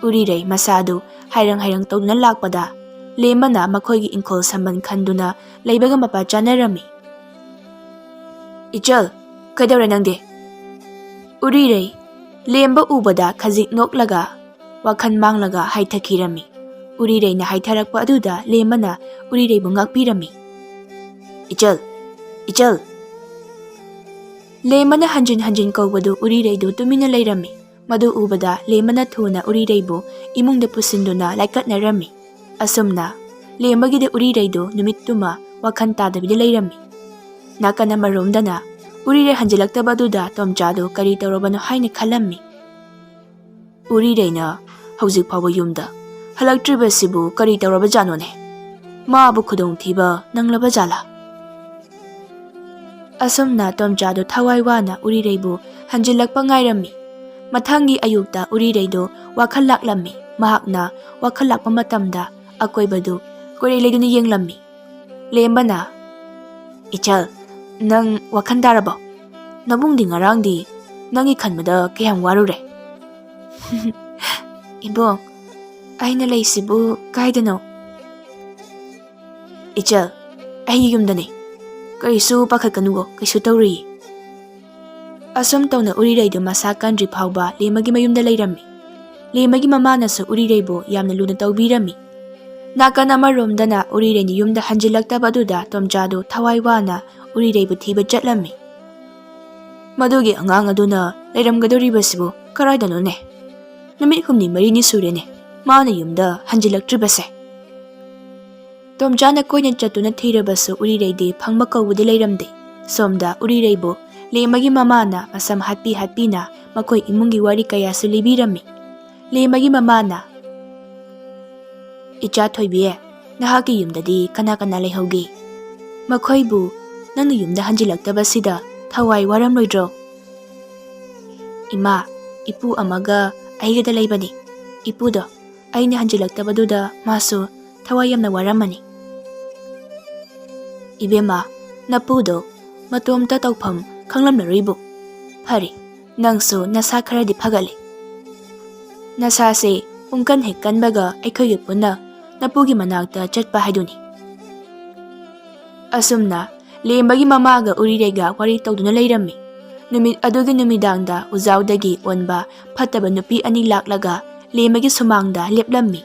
ꯎꯔꯤꯔꯩ ꯃꯁꯥꯗꯨ ꯍꯥꯏꯔꯪ ꯍꯥꯏꯔꯪ ꯇꯧꯗꯨꯅ ꯂꯥꯛꯄꯗ ꯂꯦꯝꯕꯅ ꯃꯈꯣꯏꯒꯤ ꯏꯪꯈꯣꯜ ꯁꯝꯕꯟ ꯈꯟꯗꯨꯅ ꯂꯩꯕꯒ ꯃꯄꯥ ꯆꯥꯅꯔꯝꯃꯤ꯫ "ꯏꯆꯜ, ꯀꯩꯗꯧꯔꯦ ꯅꯪꯗꯤ?" ꯎꯔꯤꯔꯩ ꯂꯦꯝꯕ ꯎꯕꯗ ꯈꯖꯤꯛ ꯅꯣꯛꯂꯒ ꯋꯥꯈꯜ ꯃꯥꯡꯂꯒ ꯍꯥꯏꯊꯈꯤꯔꯝꯃꯤ꯫ ꯎꯔꯤꯔꯩꯅ ꯍꯥꯏꯊꯔꯛꯄ ꯑꯗꯨꯗ ꯂꯦꯝꯕꯅ ꯎꯔꯤꯔꯩꯕꯨ ꯉꯥꯛꯄꯤꯔꯝꯃꯤ꯫ "ꯏꯆꯜ, ꯏꯆꯜ!" ꯂꯦꯝꯕꯅ ꯍꯟꯖꯤꯟ ꯍꯟꯖꯤꯟ ꯀꯧꯕꯗꯨ ꯎꯔꯤꯔꯩꯗꯨ ꯇꯨꯃꯤꯟꯅ ꯂꯩꯔꯝꯃꯤ꯫ ꯃꯗꯨ ꯎꯕꯗ ꯂꯦꯝꯕꯅ ꯊꯨꯅ ꯎꯔꯤꯔꯩꯕꯨ ꯏꯃꯨꯡꯗ ꯄꯨꯁꯤꯟꯗꯨꯅ ꯂꯥꯏꯀꯠꯅꯔꯝꯃꯤ꯫ ꯑꯁꯨꯝꯅ ꯂꯦꯝꯕꯒꯤꯗꯤ ꯎꯔꯤꯔꯩꯗꯨ ꯅꯨꯃꯤꯠꯇꯨꯃ ꯋꯥꯈꯜ ꯇꯥꯗꯕꯤꯗ ꯂꯩꯔꯝꯃꯤ꯫ ꯅꯥꯀꯟ ꯑꯃꯔꯣꯝꯗꯅ ꯎꯔꯤꯔꯩ ꯍꯟꯖꯤꯜꯂꯛꯇꯕ ꯑꯗꯨꯗ ꯇꯣꯝꯆꯥꯗꯨ ꯀꯔꯤ ꯇꯧꯔꯕꯅꯣ ꯍꯥꯏꯅ ꯈꯜꯂꯝꯃꯤ꯫ "ꯎꯔꯤꯔꯩꯅ ꯍꯧꯖꯤꯛ ꯐꯥꯎꯕ ꯌꯨꯝꯗ ꯍꯜꯂꯛꯇ꯭ꯔꯤꯕꯁꯤꯕꯨ ꯀꯔꯤ ꯇꯧꯔꯕꯖꯥꯠꯅꯣꯅꯦ? ꯃꯥꯕꯨ ꯈꯨꯗꯣꯡꯊꯤꯕ ꯅꯪꯂꯕ ꯖꯥꯠꯂꯥ?" ꯑꯁꯨꯝꯅ ꯇꯣꯝꯆꯥꯗꯨ ꯊꯋꯥꯏ ꯋꯥꯅ ꯎꯔꯤꯔꯩꯕꯨ ꯍꯟꯖꯤꯜꯂꯛꯄ ꯉꯥꯏꯔꯝꯃꯤ꯫ ꯃꯊꯪꯒꯤ ꯑꯌꯨꯛꯇ ꯎꯔꯤꯔꯩꯗꯨ ꯋꯥꯈꯜ ꯂꯥꯛꯂꯝꯃꯤ꯫ ꯃꯍꯥꯛꯅ ꯋꯥꯈꯜ ꯂꯥꯛꯄ ꯃꯇꯝꯗ ꯑꯀꯣꯏꯕꯗꯨ ꯀꯣꯏꯔꯦ ꯂꯩꯗꯨꯅ ꯌꯦꯡꯂꯝꯃꯤ꯫ ꯂꯦꯝꯕꯅ, "ꯏꯆꯜ, ꯅꯪ ꯋꯥꯈꯜ ꯇꯥꯔꯕꯣ? ꯅꯕꯨꯡꯗꯤ ꯉꯔꯥꯡꯗꯤ ꯅꯪꯒꯤ ꯈꯟꯕꯗ ꯀꯌꯥꯝ ꯋꯥꯔꯨꯔꯦ?" "ꯏꯕꯨꯡ, "ꯑꯩꯅ ꯂꯩꯁꯤꯕꯨ ꯀꯥꯏꯗꯅꯣ?" "ꯏꯆꯜ, ꯑꯩꯒꯤ ꯌꯨꯝꯗꯅꯦ꯫ ꯀꯔꯤꯁꯨ ꯄꯥꯈꯠꯀꯅꯨꯀꯣ, ꯀꯩꯁꯨ ꯇꯧꯔꯨꯏ꯫" ꯑꯁꯨꯝ ꯇꯧꯅ ꯎꯔꯤꯔꯩꯗꯨ ꯃꯁꯥ ꯀꯟꯗ꯭ꯔꯤ ꯐꯥꯎꯕ ꯂꯦꯝꯃꯒꯤ ꯃꯌꯨꯝꯗ ꯂꯩꯔꯝꯃꯤ꯫ ꯂꯦꯝꯃꯒꯤ ꯃꯃꯥꯅꯁꯨ ꯎꯔꯤꯔꯩꯕꯨ ꯌꯥꯝꯅ ꯂꯨꯅ ꯇꯧꯕꯤꯔꯝꯃꯤ꯫ ꯅꯥꯀꯟ ꯑꯃꯔꯣꯝꯗꯅ ꯎꯔꯤꯔꯩꯅ ꯌꯨꯝꯗ ꯍꯟꯖꯤꯜꯂꯛꯇꯕ ꯑꯗꯨꯗ ꯇꯣꯝꯆꯥꯗꯨ ꯊꯋꯥꯏ ꯋꯥꯅ ꯎꯔꯤꯔꯩꯕꯨ ꯊꯤꯕ ꯆꯠꯂꯝꯃꯤ꯫ "ꯃꯗꯨꯒꯤ ꯑꯉꯥꯡ ꯑꯗꯨꯅ ꯂꯩꯔꯝꯒꯗꯧꯔꯤꯕꯁꯤꯕꯨ ꯀꯔꯥꯏꯗꯅꯣꯅꯦ? ꯅꯨꯃꯤꯠ ꯍꯨꯝꯅꯤ ꯃꯔꯤꯅꯤ ꯁꯨꯔꯦꯅꯦ ꯃꯥꯅ ꯌꯨꯝꯗ ꯍꯟꯖꯤꯜꯂꯛꯇ꯭ꯔꯤꯕꯁꯦ꯫" ꯇꯣꯝꯆꯥꯅ ꯀꯣꯏꯅ ꯆꯠꯇꯨꯅ ꯊꯤꯔꯕꯁꯨ ꯎꯔꯤꯔꯩꯗꯤ ꯐꯪꯕ ꯀꯧꯕꯗꯤ ꯂꯩꯔꯝꯗꯦ꯫ ꯁꯣꯝꯗ ꯎꯔꯤꯔꯩꯕꯨ ꯂꯦꯝꯃꯒꯤ ꯃꯃꯥꯅ ꯃꯁꯝ ꯍꯥꯠꯄꯤ ꯍꯥꯠꯄꯤꯅ ꯃꯈꯣꯏ ꯏꯃꯨꯡꯒꯤ ꯋꯥꯔꯤ ꯀꯌꯥꯁꯨ ꯂꯤꯕꯤꯔꯝꯃꯤ꯫ ꯂꯦꯝꯃꯒꯤ ꯃꯃꯥꯅ, "ꯏꯆꯥ ꯊꯣꯏꯕꯤ, ꯅꯍꯥꯛꯀꯤ ꯌꯨꯝꯗꯗꯤ ꯀꯅꯥ ꯀꯅꯥ ꯂꯩꯍꯧꯒꯦ? ꯃꯈꯣꯏꯕꯨ ꯅꯪꯅ ꯌꯨꯝꯗ ꯍꯟꯖꯤꯜꯂꯛꯇꯕꯁꯤꯗ ꯊꯋꯥꯏ ꯋꯥꯔꯝꯂꯣꯏꯗ꯭ꯔꯣ?" "ꯏꯃꯥ, ꯏꯄꯨ ꯑꯃꯒ ꯑꯩꯒꯗ ꯂꯩꯕꯅꯤ꯫ ꯏꯄꯨꯗꯣ ꯑꯩꯅ ꯍꯟꯖꯤꯜꯂꯛꯇꯕꯗꯨꯗ ꯃꯥꯁꯨ ꯊꯋꯥꯏ ꯌꯥꯝꯅ ꯋꯥꯔꯝꯃꯅꯤ꯫" "ꯏꯕꯦꯝꯃ, ꯅꯄꯨꯗꯣ ꯃꯇꯣꯝꯇ ꯇꯧꯐꯝ ꯈꯪꯂꯝꯂꯔꯣꯏꯕꯨ꯫ ꯐꯔꯦ, ꯅꯪꯁꯨ ꯅꯁꯥ ꯈꯔꯗꯤ ꯐꯒꯠꯂꯦ꯫ ꯅꯁꯥꯁꯦ ꯄꯨꯡꯀꯟ ꯍꯦꯛ ꯀꯟꯕꯒ ꯑꯩꯈꯣꯏꯒ ꯄꯨꯟꯅ ꯅꯄꯨꯒꯤ ꯃꯅꯥꯛꯇ ꯆꯠꯄ ꯍꯥꯏꯗꯨꯅꯤ꯫" ꯑꯁꯨꯝꯅ ꯂꯦꯝꯕꯒꯤ ꯃꯃꯥꯒ ꯎꯔꯤꯔꯩꯒ ꯋꯥꯔꯤ ꯇꯧꯗꯨꯅ ꯂꯩꯔꯝꯃꯤ꯫ ꯅꯨꯃꯤꯠ ꯑꯗꯨꯒꯤ ꯅꯨꯃꯤꯗꯥꯡꯗ ꯎꯖꯥꯎꯗꯒꯤ ꯑꯣꯟꯕ ꯐꯠꯇꯕ ꯅꯨꯄꯤ ꯑꯅꯤ ꯂꯥꯛꯂꯒ ꯂꯦꯝꯕꯒꯤ ꯁꯨꯃꯥꯡꯗ ꯂꯦꯞꯂꯝꯃꯤ꯫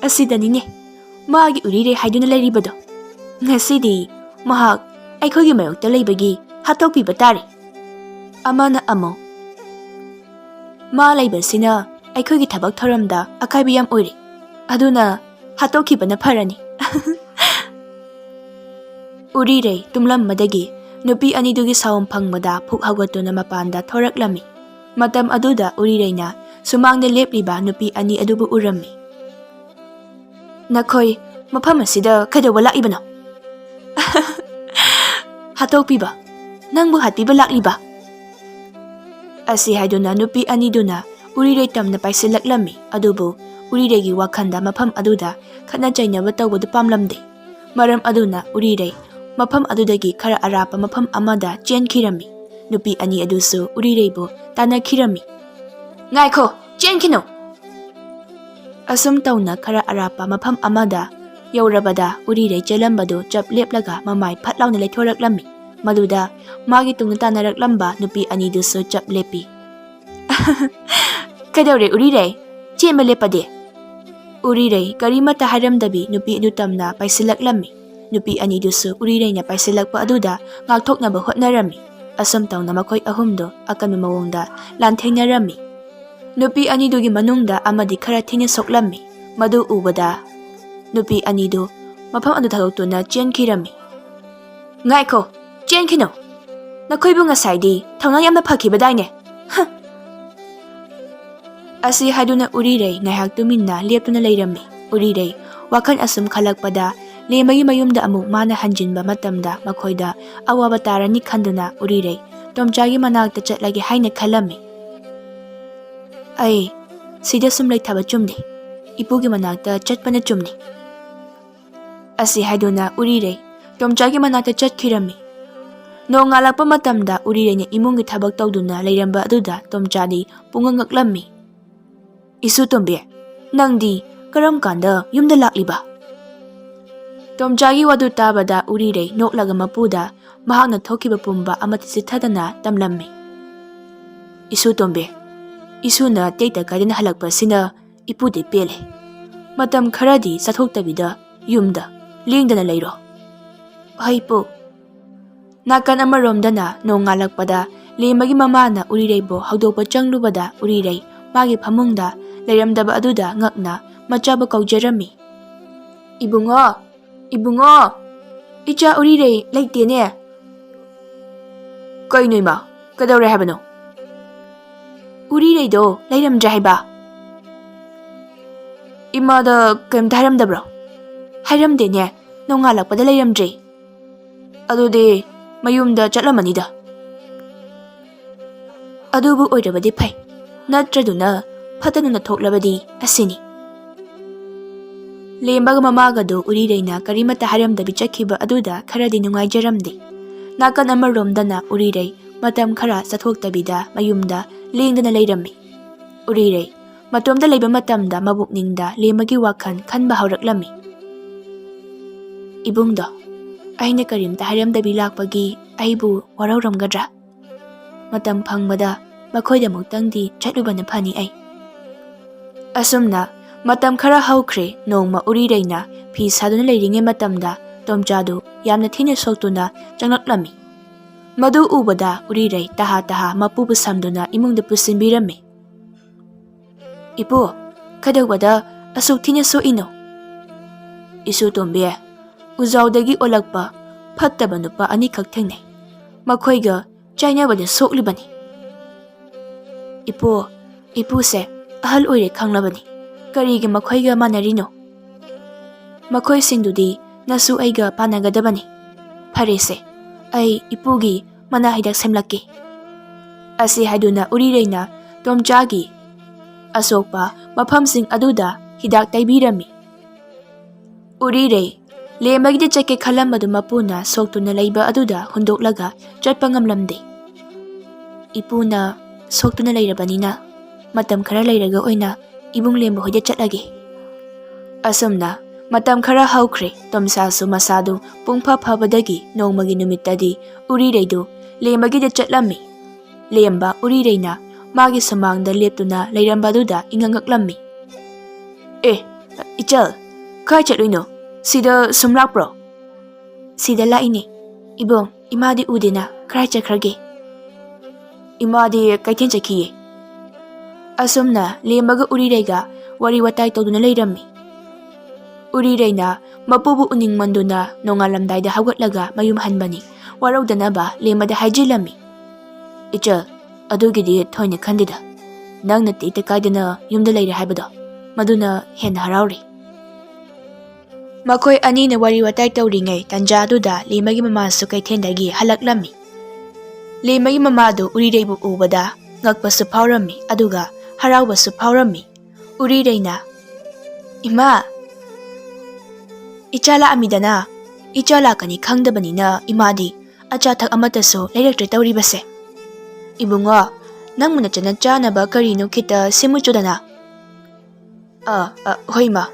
"ꯑꯁꯤꯗꯅꯤꯅꯦ ꯃꯥꯒꯤ ꯎꯔꯤꯔꯩ ꯍꯥꯏꯗꯨꯅ ꯂꯩꯔꯤꯕꯗꯣ꯫ ꯉꯁꯤꯗꯤ ꯃꯍꯥꯛ ꯑꯩꯈꯣꯏꯒꯤ ꯃꯥꯌꯣꯛꯇ ꯂꯩꯕꯒꯤ ꯍꯥꯠꯇꯣꯛꯄꯤꯕ ꯇꯥꯔꯦ꯫" ꯑꯃꯅ ꯑꯃꯨꯛ, "ꯃꯥ ꯂꯩꯕꯁꯤꯅ ꯑꯩꯈꯣꯏꯒꯤ ꯊꯕꯛ ꯊꯧꯔꯝꯗ ꯑꯀꯥꯏꯕ ꯌꯥꯝ ꯑꯣꯏꯔꯦ, ꯑꯗꯨꯅ ꯍꯥꯠꯇꯣꯛꯈꯤꯕꯅ ꯐꯔꯅꯤ꯫" ꯎꯔꯤꯔꯩ ꯇꯨꯝꯂꯝꯕꯗꯒꯤ ꯅꯨꯄꯤ ꯑꯅꯤꯗꯨꯒꯤ ꯁꯥꯎꯝ ꯐꯪꯕꯗ ꯐꯨꯛ ꯍꯧꯒꯠꯇꯨꯅ ꯃꯄꯥꯟꯗ ꯊꯣꯔꯛꯂꯝꯃꯤ꯫ ꯃꯇꯝ ꯑꯗꯨꯗ ꯎꯔꯤꯔꯩꯅ ꯁꯨꯃꯥꯡꯗ ꯂꯦꯞꯂꯤꯕ ꯅꯨꯄꯤ ꯑꯅꯤ ꯑꯗꯨꯕꯨ ꯎꯔꯝꯃꯤ꯫ "ꯅꯈꯣꯏ ꯃꯐꯝ ꯑꯁꯤꯗ ꯀꯩꯗꯧꯕ ꯂꯥꯛꯏꯕꯅꯣ?" "ꯍꯥꯠꯇꯣꯛꯄꯤꯕ꯫ ꯅꯪꯕꯨ ꯍꯥꯠꯄꯤꯕ ꯂꯥꯛꯂꯤꯕ?" ꯑꯁꯤ ꯍꯥꯏꯗꯨꯅ ꯅꯨꯄꯤ ꯑꯅꯤꯗꯨꯅ ꯎꯔꯤꯔꯩ ꯇꯝꯅ ꯄꯥꯏꯁꯤꯜꯂꯛꯂꯝꯃꯤ꯫ ꯑꯗꯨꯕꯨ ꯎꯔꯤꯔꯩꯒꯤ ꯋꯥꯈꯜꯗ ꯃꯐꯝ ꯑꯗꯨꯗ ꯈꯠꯅ ꯆꯩꯅꯕ ꯇꯧꯕꯗꯨ ꯄꯥꯝꯂꯝꯗꯦ꯫ ꯃꯔꯝ ꯑꯗꯨꯅ ꯎꯔꯤꯔꯩ ꯃꯐꯝ ꯑꯗꯨꯗꯒꯤ ꯈꯔ ꯑꯔꯥꯞꯄ ꯃꯐꯝ ꯑꯃꯗ ꯆꯦꯟꯈꯤꯔꯝꯃꯤ꯫ ꯅꯨꯄꯤ ꯑꯅꯤ ꯑꯗꯨꯁꯨ ꯎꯔꯤꯔꯩꯕꯨ ꯇꯥꯟꯅꯈꯤꯔꯝꯃꯤ꯫ "ꯉꯥꯏꯈꯣ, ꯆꯦꯟꯈꯤꯅꯨ!" ꯑꯁꯨꯝ ꯇꯧꯅ ꯈꯔ ꯑꯔꯥꯞꯄ ꯃꯐꯝ ꯑꯃꯗ ꯌꯧꯔꯕꯗ ꯎꯔꯤꯔꯩ ꯆꯦꯜꯂꯝꯕꯗꯨ ꯆꯞ ꯂꯦꯞꯂꯒ ꯃꯃꯥꯏ ꯐꯠ ꯂꯥꯎꯅ ꯂꯩꯊꯣꯔꯛꯂꯝꯃꯤ꯫ ꯃꯗꯨꯗ ꯃꯥꯒꯤ ꯇꯨꯡꯗ ꯇꯥꯟꯅꯔꯛꯂꯝꯕ ꯅꯨꯄꯤ ꯑꯅꯤꯗꯨꯁꯨ ꯆꯞ ꯂꯦꯞꯄꯤ꯫ "ꯀꯩꯗꯧꯔꯦ ꯎꯔꯤꯔꯩ? ꯆꯦꯟꯕ ꯂꯦꯞꯄꯗꯤ?" ꯎꯔꯤꯔꯩ ꯀꯔꯤꯃꯠꯇ ꯍꯥꯏꯔꯝꯗꯕꯤ ꯅꯨꯄꯤ ꯑꯗꯨ ꯇꯝꯅ ꯄꯥꯏꯁꯤꯜꯂꯛꯂꯝꯃꯤ꯫ ꯅꯨꯄꯤ ꯑꯅꯤꯗꯨꯁꯨ ꯎꯔꯤꯔꯩꯅ ꯄꯥꯏꯁꯤꯜꯂꯛꯄ ꯑꯗꯨꯗ ꯉꯥꯛꯊꯣꯛꯅꯕ ꯍꯣꯠꯅꯔꯝꯃꯤ꯫ ꯑꯁꯨꯝ ꯇꯧꯅ ꯃꯈꯣꯏ ꯑꯍꯨꯝꯗꯨ ꯑꯀꯟꯕ ꯃꯑꯣꯡꯗ ꯂꯥꯟꯊꯦꯡꯅꯔꯝꯃꯤ꯫ ꯅꯨꯄꯤ ꯑꯅꯤꯗꯨꯒꯤ ꯃꯅꯨꯡꯗ ꯑꯃꯗꯤ ꯈꯔ ꯊꯤꯅ ꯁꯣꯛꯂꯝꯃꯤ꯫ ꯃꯗꯨ ꯎꯕꯗ ꯅꯨꯄꯤ ꯑꯅꯤꯗꯨ ꯃꯐꯝ ꯑꯗꯨ ꯊꯥꯗꯣꯛꯇꯨꯅ ꯆꯦꯟꯈꯤꯔꯝꯃꯤ꯫ "ꯉꯥꯏꯈꯣ, ꯆꯦꯟꯈꯤꯅꯨ! ꯅꯈꯣꯏꯕꯨ ꯉꯁꯥꯏꯗꯤ ꯊꯧꯅꯥ ꯌꯥꯝꯅ ꯐꯈꯤꯕꯗꯥꯏꯅꯦ? ꯍ!" ꯑꯁꯤ ꯍꯥꯏꯗꯨꯅ ꯎꯔꯤꯔꯩ ꯉꯥꯏꯍꯥꯛ ꯇꯨꯃꯤꯟꯅ ꯂꯦꯞꯇꯨꯅ ꯂꯩꯔꯝꯃꯤ꯫ ꯎꯔꯤꯔꯩ ꯋꯥꯈꯜ ꯑꯁꯨꯝ ꯈꯜꯂꯛꯄꯗ ꯂꯦꯝꯕꯒꯤ ꯃꯌꯨꯝꯗ ꯑꯃꯨꯛ ꯃꯥꯅ ꯍꯟꯖꯤꯟꯕ ꯃꯇꯝꯗ ꯃꯈꯣꯏꯗ ꯑꯋꯥꯕ ꯇꯥꯔꯅꯤ ꯈꯟꯗꯨꯅ ꯎꯔꯤꯔꯩ ꯇꯣꯝꯆꯥꯒꯤ ꯃꯅꯥꯛꯇ ꯆꯠꯂꯒꯦ ꯍꯥꯏꯅ ꯈꯜꯂꯝꯃꯤ꯫ "ꯑꯩ ꯁꯤꯗ ꯁꯨꯝ ꯂꯩꯊꯕ ꯆꯨꯝꯗꯦ꯫ ꯏꯄꯨꯒꯤ ꯃꯅꯥꯛꯇ ꯆꯠꯄꯅ ꯆꯨꯝꯅꯤ꯫" ꯑꯁꯤ ꯍꯥꯏꯗꯨꯅ ꯎꯔꯤꯔꯩ ꯇꯣꯝꯆꯥꯒꯤ ꯃꯅꯥꯛꯇ ꯆꯠꯈꯤꯔꯝꯃꯤ꯫ ꯅꯣꯡꯉꯥꯜꯂꯛꯄ ꯃꯇꯝꯗ ꯎꯔꯤꯔꯩꯅ ꯏꯃꯨꯡꯒꯤ ꯊꯕꯛ ꯇꯧꯗꯨꯅ ꯂꯩꯔꯝꯕ ꯑꯗꯨꯗ ꯇꯣꯝꯆꯥꯗꯤ ꯄꯨꯡꯉꯛ ꯉꯛꯂꯝꯃꯤ꯫ "ꯏꯁꯨ ꯇꯣꯝꯕꯤ, ꯅꯪꯗꯤ ꯀꯔꯝ ꯀꯥꯟꯗ ꯌꯨꯝꯗ ꯂꯥꯛꯂꯤꯕ?" ꯇꯣꯝꯆꯥꯒꯤ ꯋꯥꯗꯨ ꯇꯥꯕꯗ ꯎꯔꯤꯔꯩ ꯅꯣꯛꯂꯒ ꯃꯄꯨꯗ ꯃꯍꯥꯛꯅ ꯊꯣꯛꯈꯤꯕ ꯄꯨꯝꯕ ꯑꯃꯠꯇ ꯆꯤꯠꯊꯗꯅ ꯇꯝꯂꯝꯃꯤ꯫ "ꯏꯁꯨ ꯇꯣꯝꯕꯤ, ꯏꯁꯨꯅ ꯇꯦꯛꯇ ꯀꯥꯏꯗꯅ ꯍꯜꯂꯛꯄꯁꯤꯅ ꯏꯄꯨꯗꯤ ꯄꯦꯜꯂꯦ꯫ ꯃꯇꯝ ꯈꯔꯗꯤ ꯆꯠꯊꯣꯛꯇꯕꯤꯗ ꯌꯨꯝꯗ ꯂꯦꯡꯗꯅ ꯂꯩꯔꯣ꯫" "ꯍꯣꯏ ꯄꯨ꯫" ꯅꯥꯀꯟ ꯑꯃꯔꯣꯝꯗꯅ ꯅꯣꯡꯉꯥꯜꯂꯛꯄꯗ ꯂꯦꯝꯕꯒꯤ ꯃꯃꯥꯅ ꯎꯔꯤꯔꯩꯕꯨ ꯍꯧꯗꯣꯛꯄ ꯆꯪꯂꯨꯕꯗ ꯎꯔꯤꯔꯩ ꯃꯥꯒꯤ ꯐꯃꯨꯡꯗ ꯂꯩꯔꯝꯗꯕ ꯑꯗꯨꯗ ꯉꯛꯅ ꯃꯆꯥꯕꯨ ꯀꯧꯖꯔꯝꯃꯤ꯫ "ꯏꯕꯨꯡꯉꯣ! ꯏꯕꯨꯡꯉꯣ! ꯏꯆꯥ ꯎꯔꯤꯔꯩ ꯂꯩꯇꯦꯅꯦ!" "ꯀꯩꯅꯣ ꯏꯃꯥ? ꯀꯩꯗꯧꯔꯦ ꯍꯥꯏꯕꯅꯣ?" "ꯎꯔꯤꯔꯩꯗꯣ ꯂꯩꯔꯝꯗ꯭ꯔꯦ ꯍꯥꯏꯕ꯫" "ꯏꯃꯥꯗ ꯀꯩꯝꯇ ꯍꯥꯏꯔꯝꯗꯕ꯭ꯔꯣ?" "ꯍꯥꯏꯔꯝꯗꯦꯅꯦ, ꯅꯣꯡꯉꯥꯜꯂꯛꯄꯗ ꯂꯩꯔꯝꯗ꯭ꯔꯦ꯫" "ꯑꯗꯨꯗꯤ ꯃꯌꯨꯝꯗ ꯆꯠꯂꯝꯃꯅꯤꯗ꯫" "ꯑꯗꯨꯕꯨ ꯑꯣꯏꯔꯕꯗꯤ ꯐꯩ, ꯅꯠꯇ꯭ꯔꯗꯨꯅ ꯐꯠꯇꯅꯨꯅ ꯊꯣꯛꯂꯕꯗꯤ ꯑꯁꯤꯅꯤ꯫" ꯂꯦꯝꯕꯒ ꯃꯃꯥꯒꯗꯨ ꯎꯔꯤꯔꯩꯅ ꯀꯔꯤꯃꯠꯇ ꯍꯥꯏꯔꯝꯗꯕꯤ ꯆꯠꯈꯤꯕ ꯑꯗꯨꯗ ꯈꯔꯗꯤ ꯅꯨꯡꯉꯥꯏꯖꯔꯝꯗꯦ꯫ ꯅꯥꯀꯟ ꯑꯃꯔꯣꯝꯗꯅ ꯎꯔꯤꯔꯩ ꯃꯇꯝ ꯈꯔ ꯆꯠꯊꯣꯛꯇꯕꯤꯗ ꯃꯌꯨꯝꯗ ꯂꯦꯡꯗꯅ ꯂꯩꯔꯝꯃꯤ꯫ ꯎꯔꯤꯔꯩ ꯃꯇꯣꯝꯇ ꯂꯩꯕ ꯃꯇꯝꯗ ꯃꯕꯨꯛꯅꯤꯡꯗ ꯂꯦꯝꯃꯒꯤ ꯋꯥꯈꯜ ꯈꯟꯕ ꯍꯧꯔꯛꯂꯝꯃꯤ꯫ "ꯏꯕꯨꯡꯗꯣ ꯑꯩꯅ ꯀꯔꯤꯝꯇ ꯍꯥꯏꯔꯝꯗꯕꯤ ꯂꯥꯛꯄꯒꯤ ꯑꯩꯕꯨ ꯋꯥꯔꯧꯔꯝꯒꯗ꯭ꯔꯥ? ꯃꯇꯝ ꯐꯪꯕꯗ ꯃꯈꯣꯏꯗ ꯑꯃꯨꯛꯇꯪꯗꯤ ꯆꯠꯂꯨꯕꯅ ꯐꯅꯤ ꯑꯩ"꯫ ꯑꯁꯨꯝꯅ ꯃꯇꯝ ꯈꯔ ꯍꯧꯈ꯭ꯔꯦ꯫ ꯅꯣꯡꯃ ꯎꯔꯤꯔꯩꯅ ꯐꯤ ꯁꯥꯗꯨꯅ ꯂꯩꯔꯤꯉꯩ ꯃꯇꯝꯗ ꯇꯣꯝꯆꯥꯗꯨ ꯌꯥꯝꯅ ꯊꯤꯅ ꯁꯣꯛꯇꯨꯅ ꯆꯪꯂꯛꯂꯝꯃꯤ꯫ ꯃꯗꯨ ꯎꯕꯗ ꯎꯔꯤꯔꯩ ꯇꯍꯥ ꯇꯍꯥ ꯃꯄꯨꯕꯨ ꯁꯝꯗꯨꯅ ꯏꯃꯨꯡꯗ ꯄꯨꯁꯤꯟꯕꯤꯔꯝꯃꯤ꯫ "ꯏꯄꯨ, ꯀꯩꯗꯧꯕꯗ ꯑꯁꯨꯛ ꯊꯤꯅ ꯁꯣꯛꯏꯅꯣ?" "ꯏꯁꯨ ꯇꯣꯝꯕꯤ, ꯎꯖꯥꯎꯗꯒꯤ ꯑꯣꯜꯂꯛꯄ ꯐꯠꯇꯕ ꯅꯨꯄꯥ ꯑꯅꯤꯈꯛ ꯊꯦꯡꯅꯩ꯫ ꯃꯈꯣꯏꯒ ꯆꯥꯏꯅꯕꯗ ꯁꯣꯛꯂꯤꯕꯅꯤ"꯫ "ꯏꯄꯨ, ꯏꯄꯨꯁꯦ ꯑꯍꯜ ꯑꯣꯏꯔꯦ ꯈꯪꯂꯕꯅꯤ꯫ ꯀꯔꯤꯒꯤ ꯃꯈꯣꯏꯒ ꯃꯥꯟꯅꯔꯤꯅꯣ?" "ꯃꯈꯣꯏꯁꯤꯡꯗꯨꯗꯤ ꯅꯁꯨ ꯑꯩꯒ ꯄꯥꯟꯅꯒꯗꯕꯅꯤ꯫ ꯐꯔꯦꯁꯦ, ꯑꯩ ꯏꯄꯨꯒꯤ ꯃꯅꯥ ꯍꯤꯗꯥꯛ ꯁꯦꯝꯂꯛꯀꯦ"꯫ ꯑꯁꯤ ꯍꯥꯏꯗꯨꯅ ꯎꯔꯤꯔꯩꯅ ꯇꯣꯝꯆꯥꯒꯤ ꯑꯁꯣꯛꯄ ꯃꯐꯝꯁꯤꯡ ꯑꯗꯨꯗ ꯍꯤꯗꯥꯛ ꯇꯩꯕꯤꯔꯝꯃꯤ꯫ ꯎꯔꯤꯔꯩ ꯂꯦꯝꯕꯒꯤꯗ ꯆꯠꯀꯦ ꯈꯜꯂꯝꯕꯗꯨ ꯃꯄꯨꯅ ꯁꯣꯛꯇꯨꯅ ꯂꯩꯕ ꯑꯗꯨꯗ ꯍꯨꯟꯗꯣꯛꯂꯒ ꯆꯠꯄ ꯉꯝꯂꯝꯗꯦ꯫ "ꯏꯄꯨꯅ ꯁꯣꯛꯇꯨꯅ ꯂꯩꯔꯕꯅꯤꯅ ꯃꯇꯝ ꯈꯔ ꯂꯩꯔꯒ ꯑꯣꯏꯅ ꯏꯕꯨꯡ ꯂꯦꯝꯕ ꯍꯣꯏꯗ ꯆꯠꯂꯒꯦ"꯫ ꯑꯁꯨꯝꯅ ꯃꯇꯝ ꯈꯔ ꯍꯧꯈ꯭ꯔꯦ꯫ ꯇꯣꯝꯆꯥꯁꯨ ꯃꯁꯥꯗꯨ ꯄꯨꯡꯐ ꯐꯕꯗꯒꯤ ꯅꯣꯡꯃꯒꯤ ꯅꯨꯃꯤꯠꯇꯗꯤ ꯎꯔꯤꯔꯩꯗꯨ ꯂꯦꯝꯕꯒꯤꯗ ꯆꯠꯂꯝꯃꯤ꯫ ꯂꯦꯝꯕ ꯎꯔꯤꯔꯩꯅ ꯃꯥꯒꯤ ꯁꯨꯃꯥꯡꯗ ꯂꯦꯞꯇꯨꯅ ꯂꯩꯔꯝꯕꯗꯨꯗ ꯏꯉꯛ ꯉꯛꯂꯝꯃꯤ꯫ "ꯑꯦ, ꯏꯆꯜ, ꯀꯥꯏ ꯆꯠꯂꯨꯏꯅꯣ? ꯁꯤꯗ ꯁꯨꯝ ꯂꯥꯛꯄ꯭ꯔꯣ?" "ꯁꯤꯗ ꯂꯥꯛꯏꯅꯦ꯫ ꯏꯕꯨꯡ, ꯏꯃꯥꯗꯤ ꯎꯗꯦꯅ, ꯀꯗꯥꯏ ꯆꯠꯈ꯭ꯔꯒꯦ?" "ꯏꯃꯥꯗꯤ ꯀꯩꯊꯦꯜ ꯆꯠꯈꯤꯌꯦ"꯫ ꯑꯁꯨꯝꯅ ꯂꯦꯝꯕꯒ ꯎꯔꯤꯔꯩꯒ ꯋꯥꯔꯤ ꯋꯥꯇꯥꯏ ꯇꯧꯗꯨꯅ ꯂꯩꯔꯝꯃꯤ꯫ ꯎꯔꯤꯔꯩꯅ ꯃꯄꯨꯕꯨ ꯎꯅꯤꯡꯃꯟꯗꯨꯅ ꯅꯣꯡꯉꯥꯜꯂꯝꯗꯥꯏꯗ ꯍꯧꯒꯠꯂꯒ ꯃꯌꯨꯝ ꯍꯟꯕꯅꯤ꯫ ꯋꯥꯔꯧꯗꯅꯕ ꯂꯦꯝꯕꯗ ꯍꯥꯏꯖꯤꯜꯂꯝꯃꯤ꯫ "ꯏꯆꯜ, ꯑꯗꯨꯒꯤꯗꯤ ꯊꯣꯏꯅ ꯈꯟꯗꯦꯗ꯫ ꯅꯪꯅ ꯇꯦꯛꯇ ꯀꯥꯏꯗꯅ ꯌꯨꯝꯗ ꯂꯩꯔꯦ ꯍꯥꯏꯕꯗꯣ, ꯃꯗꯨꯅ ꯍꯦꯟꯅ ꯍꯔꯥꯎꯔꯦ"꯫ ꯃꯈꯣꯏ ꯑꯅꯤꯅ ꯋꯥꯔꯤ ꯋꯥꯇꯥꯏ ꯇꯧꯔꯤꯉꯩ ꯇꯟꯖꯥꯗꯨꯗ ꯂꯦꯝꯕꯒꯤ ꯃꯃꯥꯁꯨ ꯀꯩꯊꯦꯜꯗꯒꯤ ꯍꯜꯂꯛꯂꯝꯃꯤ꯫ ꯂꯦꯝꯕꯒꯤ ꯃꯃꯥꯗꯨ ꯎꯔꯤꯔꯩꯕꯨ ꯎꯕꯗ ꯉꯛꯄꯁꯨ ꯐꯥꯎꯔꯝꯃꯤ, ꯑꯗꯨꯒ ꯍꯔꯥꯎꯕꯁꯨ ꯐꯥꯎꯔꯝꯃꯤ꯫ ꯎꯔꯤꯔꯩꯅ, "ꯏꯃꯥ, ꯏꯆꯥ ꯂꯥꯛꯑꯝꯃꯤꯗꯅ꯫ ꯏꯆꯥ ꯂꯥꯛꯀꯅꯤ ꯈꯪꯗꯕꯅꯤꯅ ꯏꯃꯥꯗꯤ ꯑꯆꯥ ꯑꯊꯛ ꯑꯃꯠꯇꯁꯨ ꯂꯩꯔꯛꯇ꯭ꯔꯦ ꯇꯧꯔꯤꯕꯁꯦ"꯫ "ꯏꯕꯨꯡꯉꯣ, "ꯅꯪꯕꯨ ꯅꯆꯟꯅ ꯆꯥꯅꯕ ꯀꯔꯤꯅꯣ ꯈꯤꯇ ꯁꯦꯝꯃꯨꯆꯣꯗꯅ?" "ꯑ, ꯑ, ꯍꯣꯏ, ꯏꯃꯥ꯫"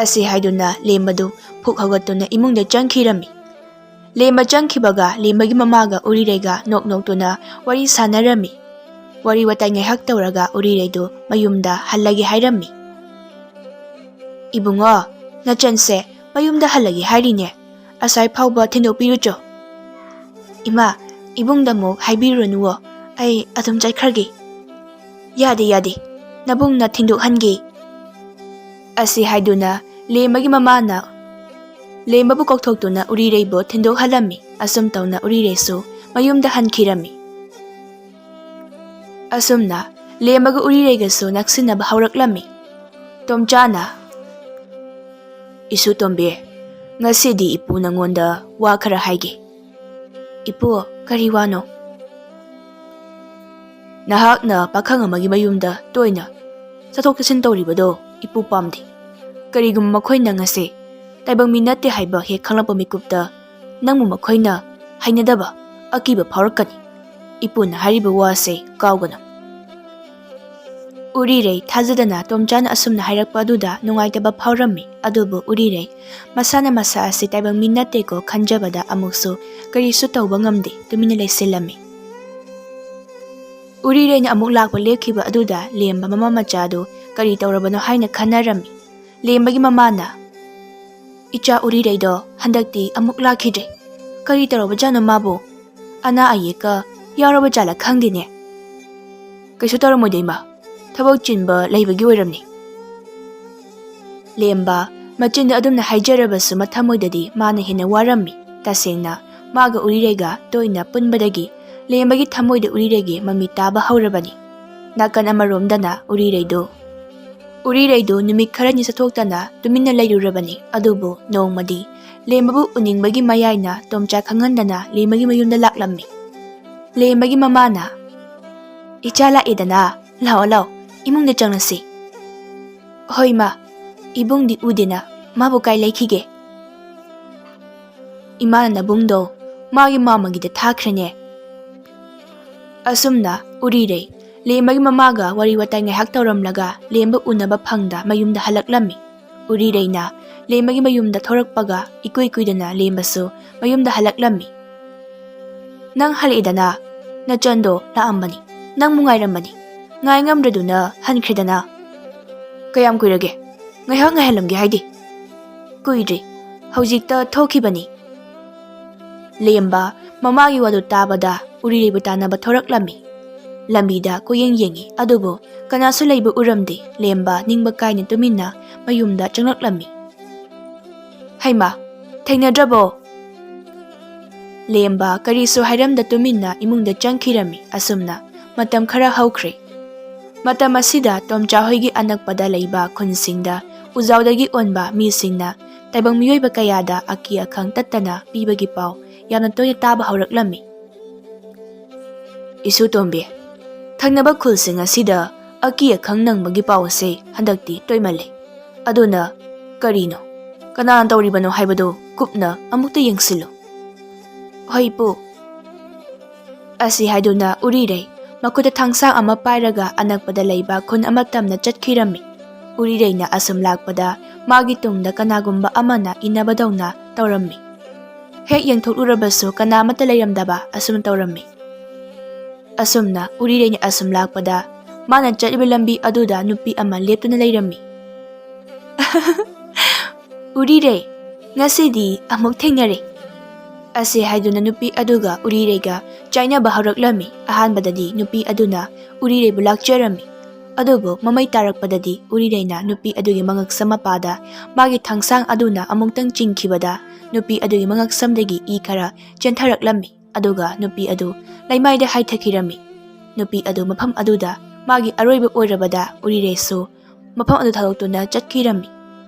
ꯑꯁꯤ ꯍꯥꯏꯗꯨꯅ ꯂꯦꯝꯕꯗꯨ ꯐꯨꯛ ꯍꯧꯒꯠꯇꯨꯅ ꯏꯃꯨꯡꯗ ꯆꯪꯈꯤꯔꯝꯃꯤ꯫ ꯂꯦꯝꯕ ꯆꯪꯈꯤꯕꯒ ꯂꯦꯝꯕꯒꯤ ꯃꯃꯥꯒ ꯎꯔꯤꯔꯩꯒ ꯅꯣꯛ ꯅꯣꯛꯇꯨꯅ ꯋꯥꯔꯤ ꯁꯥꯟꯅꯔꯝꯃꯤ꯫ ꯋꯥꯔꯤ ꯋꯥꯇꯥꯏ ꯉꯥꯏꯍꯥꯛ ꯇꯧꯔꯒ ꯎꯔꯤꯔꯩꯗꯨ ꯃꯌꯨꯝꯗ ꯍꯜꯂꯒꯦ ꯍꯥꯏꯔꯝꯃꯤ꯫ "ꯏꯕꯨꯡꯉꯣ, ꯅꯆꯟꯁꯦ ꯃꯌꯨꯝꯗ ꯍꯜꯂꯒꯦ ꯍꯥꯏꯔꯤꯅꯦ꯫ ꯑꯁ꯭ꯋꯥꯏ ꯐꯥꯎꯕ ꯊꯤꯟꯗꯣꯛꯄꯤꯔꯨꯆꯣ꯫" "ꯏꯃꯥ, ꯏꯕꯨꯡꯗ ꯑꯃꯨꯛ ꯍꯥꯏꯕꯤꯔꯨꯔꯅꯨꯋꯣ꯫ ꯑꯩ ꯑꯗꯨꯝ ꯆꯠꯈ꯭ꯔꯒꯦ꯫" "ꯌꯥꯗꯦ, ꯌꯥꯗꯦ꯫ ꯅꯕꯨꯡꯅ ꯊꯤꯟꯗꯣꯛꯍꯟꯒꯦ꯫" ꯑꯁꯤ ꯍꯥꯏꯗꯨꯅ ꯂꯦꯝꯕꯒꯤ ꯃꯃꯥꯅ ꯂꯦꯝꯕꯕꯨ ꯀꯧꯊꯣꯛꯇꯨꯅ ꯎꯔꯤꯔꯩꯕꯨ ꯊꯤꯟꯗꯣꯛꯍꯜꯂꯝꯃꯤ꯫ ꯑꯁꯨꯝ ꯇꯧꯅ ꯎꯔꯤꯔꯩꯁꯨ ꯃꯌꯨꯝꯗ ꯍꯟꯈꯤꯔꯝꯃꯤ꯫ ꯑꯁꯨꯝꯅ ꯂꯦꯝꯕꯒ ꯎꯔꯤꯔꯩꯒꯁꯨ ꯅꯛꯁꯤꯟꯅꯕ ꯍꯧꯔꯛꯂꯝꯃꯤ꯫ ꯇꯣꯝꯆꯥꯅ, "ꯏꯁꯨ ꯇꯣꯝꯕꯤ, ꯉꯁꯤꯗꯤ ꯏꯄꯨ ꯅꯉꯣꯟꯗ ꯋꯥ ꯈꯔ ꯍꯥꯏꯒꯦ꯫" "ꯏꯄꯨ, ꯀꯔꯤ ꯋꯥꯅꯣ?" "ꯅꯍꯥꯛꯅ ꯄꯥꯈꯪ ꯑꯃꯒꯤ ꯃꯌꯨꯝꯗ ꯇꯣꯏꯅ ꯆꯠꯊꯣꯛ ꯆꯠꯁꯤꯟ ꯇꯧꯔꯤꯕꯗꯣ ꯏꯄꯨ ꯄꯥꯝꯗꯦ꯫ ꯀꯔꯤꯒꯨꯝꯕ ꯃꯈꯣꯏꯅ ꯉꯁꯤ ꯇꯥꯏꯕꯪ ꯃꯤ ꯅꯠꯇꯦ ꯍꯥꯏꯕ ꯍꯦꯛ ꯈꯪꯂꯛꯄ ꯃꯤꯀꯨꯞꯇ ꯅꯪꯕꯨ ꯃꯈꯣꯏꯅ ꯍꯩꯅꯗꯕ, ꯑꯀꯤꯕ ꯐꯥꯎꯔꯛꯀꯅꯤ꯫ ꯏꯄꯨꯅ ꯍꯥꯏꯔꯤꯕ ꯋꯥꯁꯦ ꯀꯥꯎꯒꯅꯨ꯫" ꯎꯔꯤꯔꯩ ꯊꯥꯖꯗꯅ ꯇꯣꯝꯆꯥꯅ ꯑꯁꯨꯝꯅ ꯍꯥꯏꯔꯛꯄ ꯑꯗꯨꯗ ꯅꯨꯡꯉꯥꯏꯇꯕ ꯐꯥꯎꯔꯝꯃꯤ꯫ ꯑꯗꯨꯕꯨ ꯎꯔꯤꯔꯩ ꯃꯁꯥꯅ ꯃꯁꯥ ꯑꯁꯤ ꯇꯥꯏꯕꯪ ꯃꯤ ꯅꯠꯇꯦꯀꯣ ꯈꯟꯖꯕꯗ ꯑꯃꯨꯛꯁꯨ ꯀꯔꯤꯁꯨ ꯇꯧꯕ ꯉꯝꯗꯦ, ꯇꯨꯃꯤꯟꯅ ꯂꯩꯁꯤꯜꯂꯝꯃꯤ꯫ ꯎꯔꯤꯔꯩꯅ ꯑꯃꯨꯛ ꯂꯥꯛꯄ ꯂꯦꯞꯈꯤꯕ ꯑꯗꯨꯗ ꯂꯦꯝꯕ ꯃꯃꯥ ꯃꯆꯥꯗꯨ ꯀꯔꯤ ꯇꯧꯔꯕꯅꯣ ꯍꯥꯏꯅ ꯈꯟꯅꯔꯝꯃꯤ꯫ ꯂꯦꯝꯕꯒꯤ ꯃꯃꯥꯅ, "ꯏꯆꯥ ꯎꯔꯤꯔꯩꯗꯣ ꯍꯟꯗꯛꯇꯤ ꯑꯃꯨꯛ ꯂꯥꯛꯈꯤꯗ꯭ꯔꯦ꯫ ꯀꯔꯤ ꯇꯧꯔꯕꯖꯥꯠꯅꯣ ꯃꯥꯕꯨ? ꯑꯅꯥ ꯑꯌꯦꯛꯀ ꯌꯥꯎꯔꯕ ꯖꯥꯠꯂ ꯈꯪꯗꯦꯅꯦ꯫" "ꯀꯩꯁꯨ ꯇꯧꯔꯝꯃꯣꯏꯗ ꯏꯃꯥ, ꯊꯕꯛ ꯆꯤꯟꯕ ꯂꯩꯕꯒꯤ ꯑꯣꯏꯔꯝꯅꯤ꯫" ꯂꯦꯝꯕ ꯃꯆꯤꯟꯗ ꯑꯗꯨꯝꯅ ꯍꯥꯏꯖꯔꯕꯁꯨ ꯃꯊꯃꯣꯏꯗꯗꯤ ꯃꯥꯅ ꯍꯦꯟꯅ ꯋꯥꯔꯝꯃꯤ꯫ ꯇꯁꯦꯡꯅ ꯃꯥꯒ ꯎꯔꯤꯔꯩꯒ ꯇꯣꯏꯅ ꯄꯨꯟꯕꯗꯒꯤ ꯂꯦꯝꯕꯒꯤ ꯊꯃꯣꯏꯗ ꯎꯔꯤꯔꯩꯒꯤ ꯃꯃꯤ ꯇꯥꯕ ꯍꯧꯔꯕꯅꯤ꯫ ꯅꯥꯀꯟ ꯑꯃꯔꯣꯝꯗꯅ ꯎꯔꯤꯔꯩꯗꯨ ꯎꯔꯤꯔꯩꯗꯨ ꯅꯨꯃꯤꯠ ꯈꯔꯅꯤ ꯆꯠꯊꯣꯛꯇꯅ ꯇꯨꯃꯤꯟꯅ ꯂꯩꯔꯨꯔꯕꯅꯤ꯫ ꯑꯗꯨꯕꯨ ꯅꯣꯡꯃꯗꯤ ꯂꯦꯝꯕꯕꯨ ꯎꯅꯤꯡꯕꯒꯤ ꯃꯌꯥꯏꯅ ꯇꯣꯝꯆꯥ ꯈꯪꯍꯟꯗꯅ ꯂꯦꯝꯕꯒꯤ ꯃꯌꯨꯝꯗ ꯂꯥꯛꯂꯝꯃꯤ꯫ ꯂꯦꯝꯕꯒꯤ ꯃꯃꯥꯅ, "ꯏꯆꯥ ꯂꯥꯛꯑꯦꯗꯅ, ꯂꯥꯛꯑꯣ ꯂꯥꯛꯑꯣ, ꯏꯃꯨꯡꯗ ꯆꯪꯂꯁꯤ꯫" "ꯍꯣꯏ ꯏꯃꯥ, ꯏꯕꯨꯡꯗꯤ ꯎꯗꯦꯅ, ꯃꯥꯕꯨ ꯀꯥꯏ ꯂꯩꯈꯤꯒꯦ?" "ꯏꯃꯥꯅ ꯅꯕꯨꯡꯗꯣ ꯃꯥꯒꯤ ꯃꯥꯝꯃꯒꯤꯗ ꯊꯥꯈ꯭ꯔꯦꯅꯦ꯫" ꯑꯁꯨꯝꯅ ꯎꯔꯤꯔꯩ ꯂꯦꯝꯕꯒꯤ ꯃꯃꯥꯒ ꯋꯥꯔꯤ ꯋꯥꯇꯥꯏ ꯉꯥꯏꯍꯥꯛ ꯇꯧꯔꯝꯂꯒ ꯂꯦꯝꯕ ꯎꯅꯕ ꯐꯪꯗ ꯃꯌꯨꯝꯗ ꯍꯜꯂꯛꯂꯝꯃꯤ꯫ ꯎꯔꯤꯔꯩꯅ ꯂꯦꯝꯕꯒꯤ ꯃꯌꯨꯝꯗ ꯊꯣꯔꯛꯄꯒ ꯏꯀꯨꯏ ꯀꯨꯏꯗꯅ ꯂꯦꯝꯕꯁꯨ ꯃꯌꯨꯝꯗ ꯍꯜꯂꯛꯂꯝꯃꯤ꯫ "ꯅꯪ ꯍꯜꯂꯛꯏꯗꯅ? ꯅꯆꯟꯗꯣ ꯂꯥꯛꯑꯝꯕꯅꯤ, ꯅꯪꯕꯨ ꯉꯥꯏꯔꯝꯕꯅꯤ, ꯉꯥꯏ ꯉꯝꯗ꯭ꯔꯗꯨꯅ ꯍꯟꯈ꯭ꯔꯦꯗꯅ꯫ ꯀꯌꯥꯝ ꯀꯨꯏꯔꯒꯦ? ꯉꯥꯏꯍꯥꯛ ꯉꯥꯏꯍꯜꯂꯝꯒꯦ ꯍꯥꯏꯗꯤ?" "ꯀꯨꯏꯗ꯭ꯔꯤ, ꯍꯧꯖꯤꯛꯇ ꯊꯣꯛꯈꯤꯕꯅꯤ꯫" ꯂꯦꯝꯕ ꯃꯃꯥꯒꯤ ꯋꯥꯗꯨ ꯇꯥꯕꯗ ꯎꯔꯤꯔꯩꯕꯨ ꯇꯥꯟꯅꯕ ꯊꯣꯔꯛꯂꯝꯃꯤ꯫ ꯂꯝꯕꯤꯗ ꯀꯣꯏꯌꯦꯡ ꯌꯦꯡꯉꯤ, ꯑꯗꯨꯕꯨ ꯀꯅꯥꯁꯨ ꯂꯩꯕ ꯎꯔꯝꯗꯦ꯫ ꯂꯦꯝꯕ ꯅꯤꯡꯕ ꯀꯥꯏꯅ ꯇꯨꯃꯤꯟꯅ ꯃꯌꯨꯝꯗ ꯆꯪꯂꯛꯂꯝꯃꯤ꯫ "ꯍꯩꯃꯥ, ꯊꯦꯡꯅꯗ꯭ꯔꯕꯣ?" ꯂꯦꯝꯕ ꯀꯔꯤꯁꯨ ꯍꯥꯏꯔꯝꯗ ꯇꯨꯃꯤꯟꯅ ꯏꯃꯨꯡꯗ ꯆꯪꯈꯤꯔꯝꯃꯤ꯫ ꯑꯁꯨꯝꯅ ꯃꯇꯝ ꯈꯔ ꯍꯧꯈ꯭ꯔꯦ꯫ ꯃꯇꯝ ꯑꯁꯤꯗ ꯇꯣꯝꯆꯥ ꯍꯣꯏꯒꯤ ꯑꯅꯛꯄꯗ ꯂꯩꯕ ꯈꯨꯟꯁꯤꯡꯗ ꯎꯖꯥꯎꯗꯒꯤ ꯑꯣꯟꯕ ꯃꯤꯁꯤꯡꯅ ꯇꯥꯏꯕꯪ ꯃꯤꯑꯣꯏꯕ ꯀꯌꯥꯗ ꯑꯀꯤ ꯑꯈꯪ ꯇꯠꯇꯅ ꯄꯤꯕꯒꯤ ꯄꯥꯎ ꯌꯥꯝꯅ ꯇꯣꯏꯅ ꯇꯥꯕ ꯍꯧꯔꯛꯂꯝꯃꯤ꯫ "ꯏꯁꯨ ꯇꯣꯝꯕꯤ, ꯊꯪꯅꯕ ꯈꯨꯜꯁꯤꯡ ꯑꯁꯤꯗ ꯑꯀꯤ ꯑꯈꯪ ꯅꯪꯕꯒꯤ ꯄꯥꯎ ꯑꯁꯤ ꯍꯟꯗꯛꯇꯤ ꯇꯣꯏꯃꯜꯂꯦ꯫ ꯑꯗꯨꯅ ꯀꯔꯤꯅꯣ, ꯀꯅꯥꯅ ꯇꯧꯔꯤꯕꯅꯣ ꯍꯥꯏꯕꯗꯨ ꯀꯨꯞꯅ ꯑꯃꯨꯛꯇ ꯌꯦꯡꯁꯤꯜꯂꯨ꯫" "ꯍꯣꯏ ꯄꯨ꯫" ꯑꯁꯤ ꯍꯥꯏꯗꯨꯅ ꯎꯔꯤꯔꯩ ꯃꯈꯨꯠꯇ ꯊꯥꯡꯁꯥꯡ ꯑꯃ ꯄꯥꯏꯔꯒ ꯑꯅꯛꯄꯗ ꯂꯩꯕ ꯈꯨꯟ ꯑꯃ ꯇꯝꯅ ꯆꯠꯈꯤꯔꯝꯃꯤ꯫ ꯎꯔꯤꯔꯩꯅ ꯑꯁꯨꯝ ꯂꯥꯛꯄꯗ ꯃꯥꯒꯤ ꯇꯨꯡꯗ ꯀꯅꯥꯒꯨꯝꯕ ꯑꯃꯅ ꯏꯟꯅꯕꯗꯧꯅ ꯇꯧꯔꯝꯃꯤ꯫ ꯍꯦꯛ ꯌꯦꯡꯊꯣꯛꯂꯨꯔꯕꯁꯨ ꯀꯅꯥ ꯑꯃꯠꯇ ꯂꯩꯔꯝꯗꯕ ꯑꯁꯨꯝ ꯇꯧꯔꯝꯃꯤ꯫ ꯑꯁꯨꯝꯅ ꯎꯔꯤꯔꯩꯅ ꯑꯁꯨꯝ ꯂꯥꯛꯄꯗ ꯃꯥꯅ ꯆꯠꯂꯤꯕ ꯂꯝꯕꯤ ꯑꯗꯨꯗ ꯅꯨꯄꯤ ꯑꯃ ꯂꯦꯞꯇꯨꯅ ꯂꯩꯔꯝꯃꯤ꯫ "ꯎꯔꯤꯔꯩ, ꯉꯁꯤꯗꯤ ꯑꯃꯨꯛ ꯊꯦꯡꯅꯔꯦ꯫" ꯑꯁꯤ ꯍꯥꯏꯗꯨꯅ ꯅꯨꯄꯤ ꯑꯗꯨꯒ ꯎꯔꯤꯔꯩꯒ ꯆꯥꯏꯅꯕ ꯍꯧꯔꯛꯂꯝꯃꯤ꯫ ꯑꯍꯥꯟꯕꯗꯗꯤ ꯅꯨꯄꯤ ꯑꯗꯨꯅ ꯎꯔꯤꯔꯩꯕꯨ ꯂꯥꯛꯆꯔꯝꯃꯤ꯫ ꯑꯗꯨꯕꯨ ꯃꯃꯩ ꯇꯥꯔꯛꯄꯗꯗꯤ ꯎꯔꯤꯔꯩꯅ ꯅꯨꯄꯤ ꯑꯗꯨꯒꯤ ꯃꯉꯛꯁꯝ ꯃꯄꯥꯗ ꯃꯥꯒꯤ ꯊꯥꯡꯁꯥꯡ ꯑꯗꯨꯅ ꯑꯃꯨꯛꯇꯪ ꯆꯤꯡꯈꯤꯕꯗ ꯅꯨꯄꯤ ꯑꯗꯨꯒꯤ ꯃꯉꯛꯁꯝꯗꯒꯤ ꯏ ꯈꯔ ꯆꯦꯟꯊꯔꯛꯂꯝꯃꯤ꯫ ꯑꯗꯨꯒ ꯅꯨꯄꯤ ꯑꯗꯨ ꯂꯩꯃꯥꯏꯗ ꯍꯥꯏꯊꯈꯤꯔꯝꯃꯤ꯫ ꯅꯨꯄꯤ ꯑꯗꯨ ꯃꯐꯝ ꯑꯗꯨꯗ ꯃꯥꯒꯤ ꯑꯔꯣꯏꯕ ꯑꯣꯏꯔꯕꯗ ꯎꯔꯤꯔꯩꯁꯨ ꯃꯐꯝ ꯑꯗꯨ ꯊꯥꯗꯣꯛꯇꯨꯅ ꯆꯠꯈꯤꯔꯝꯃꯤ꯫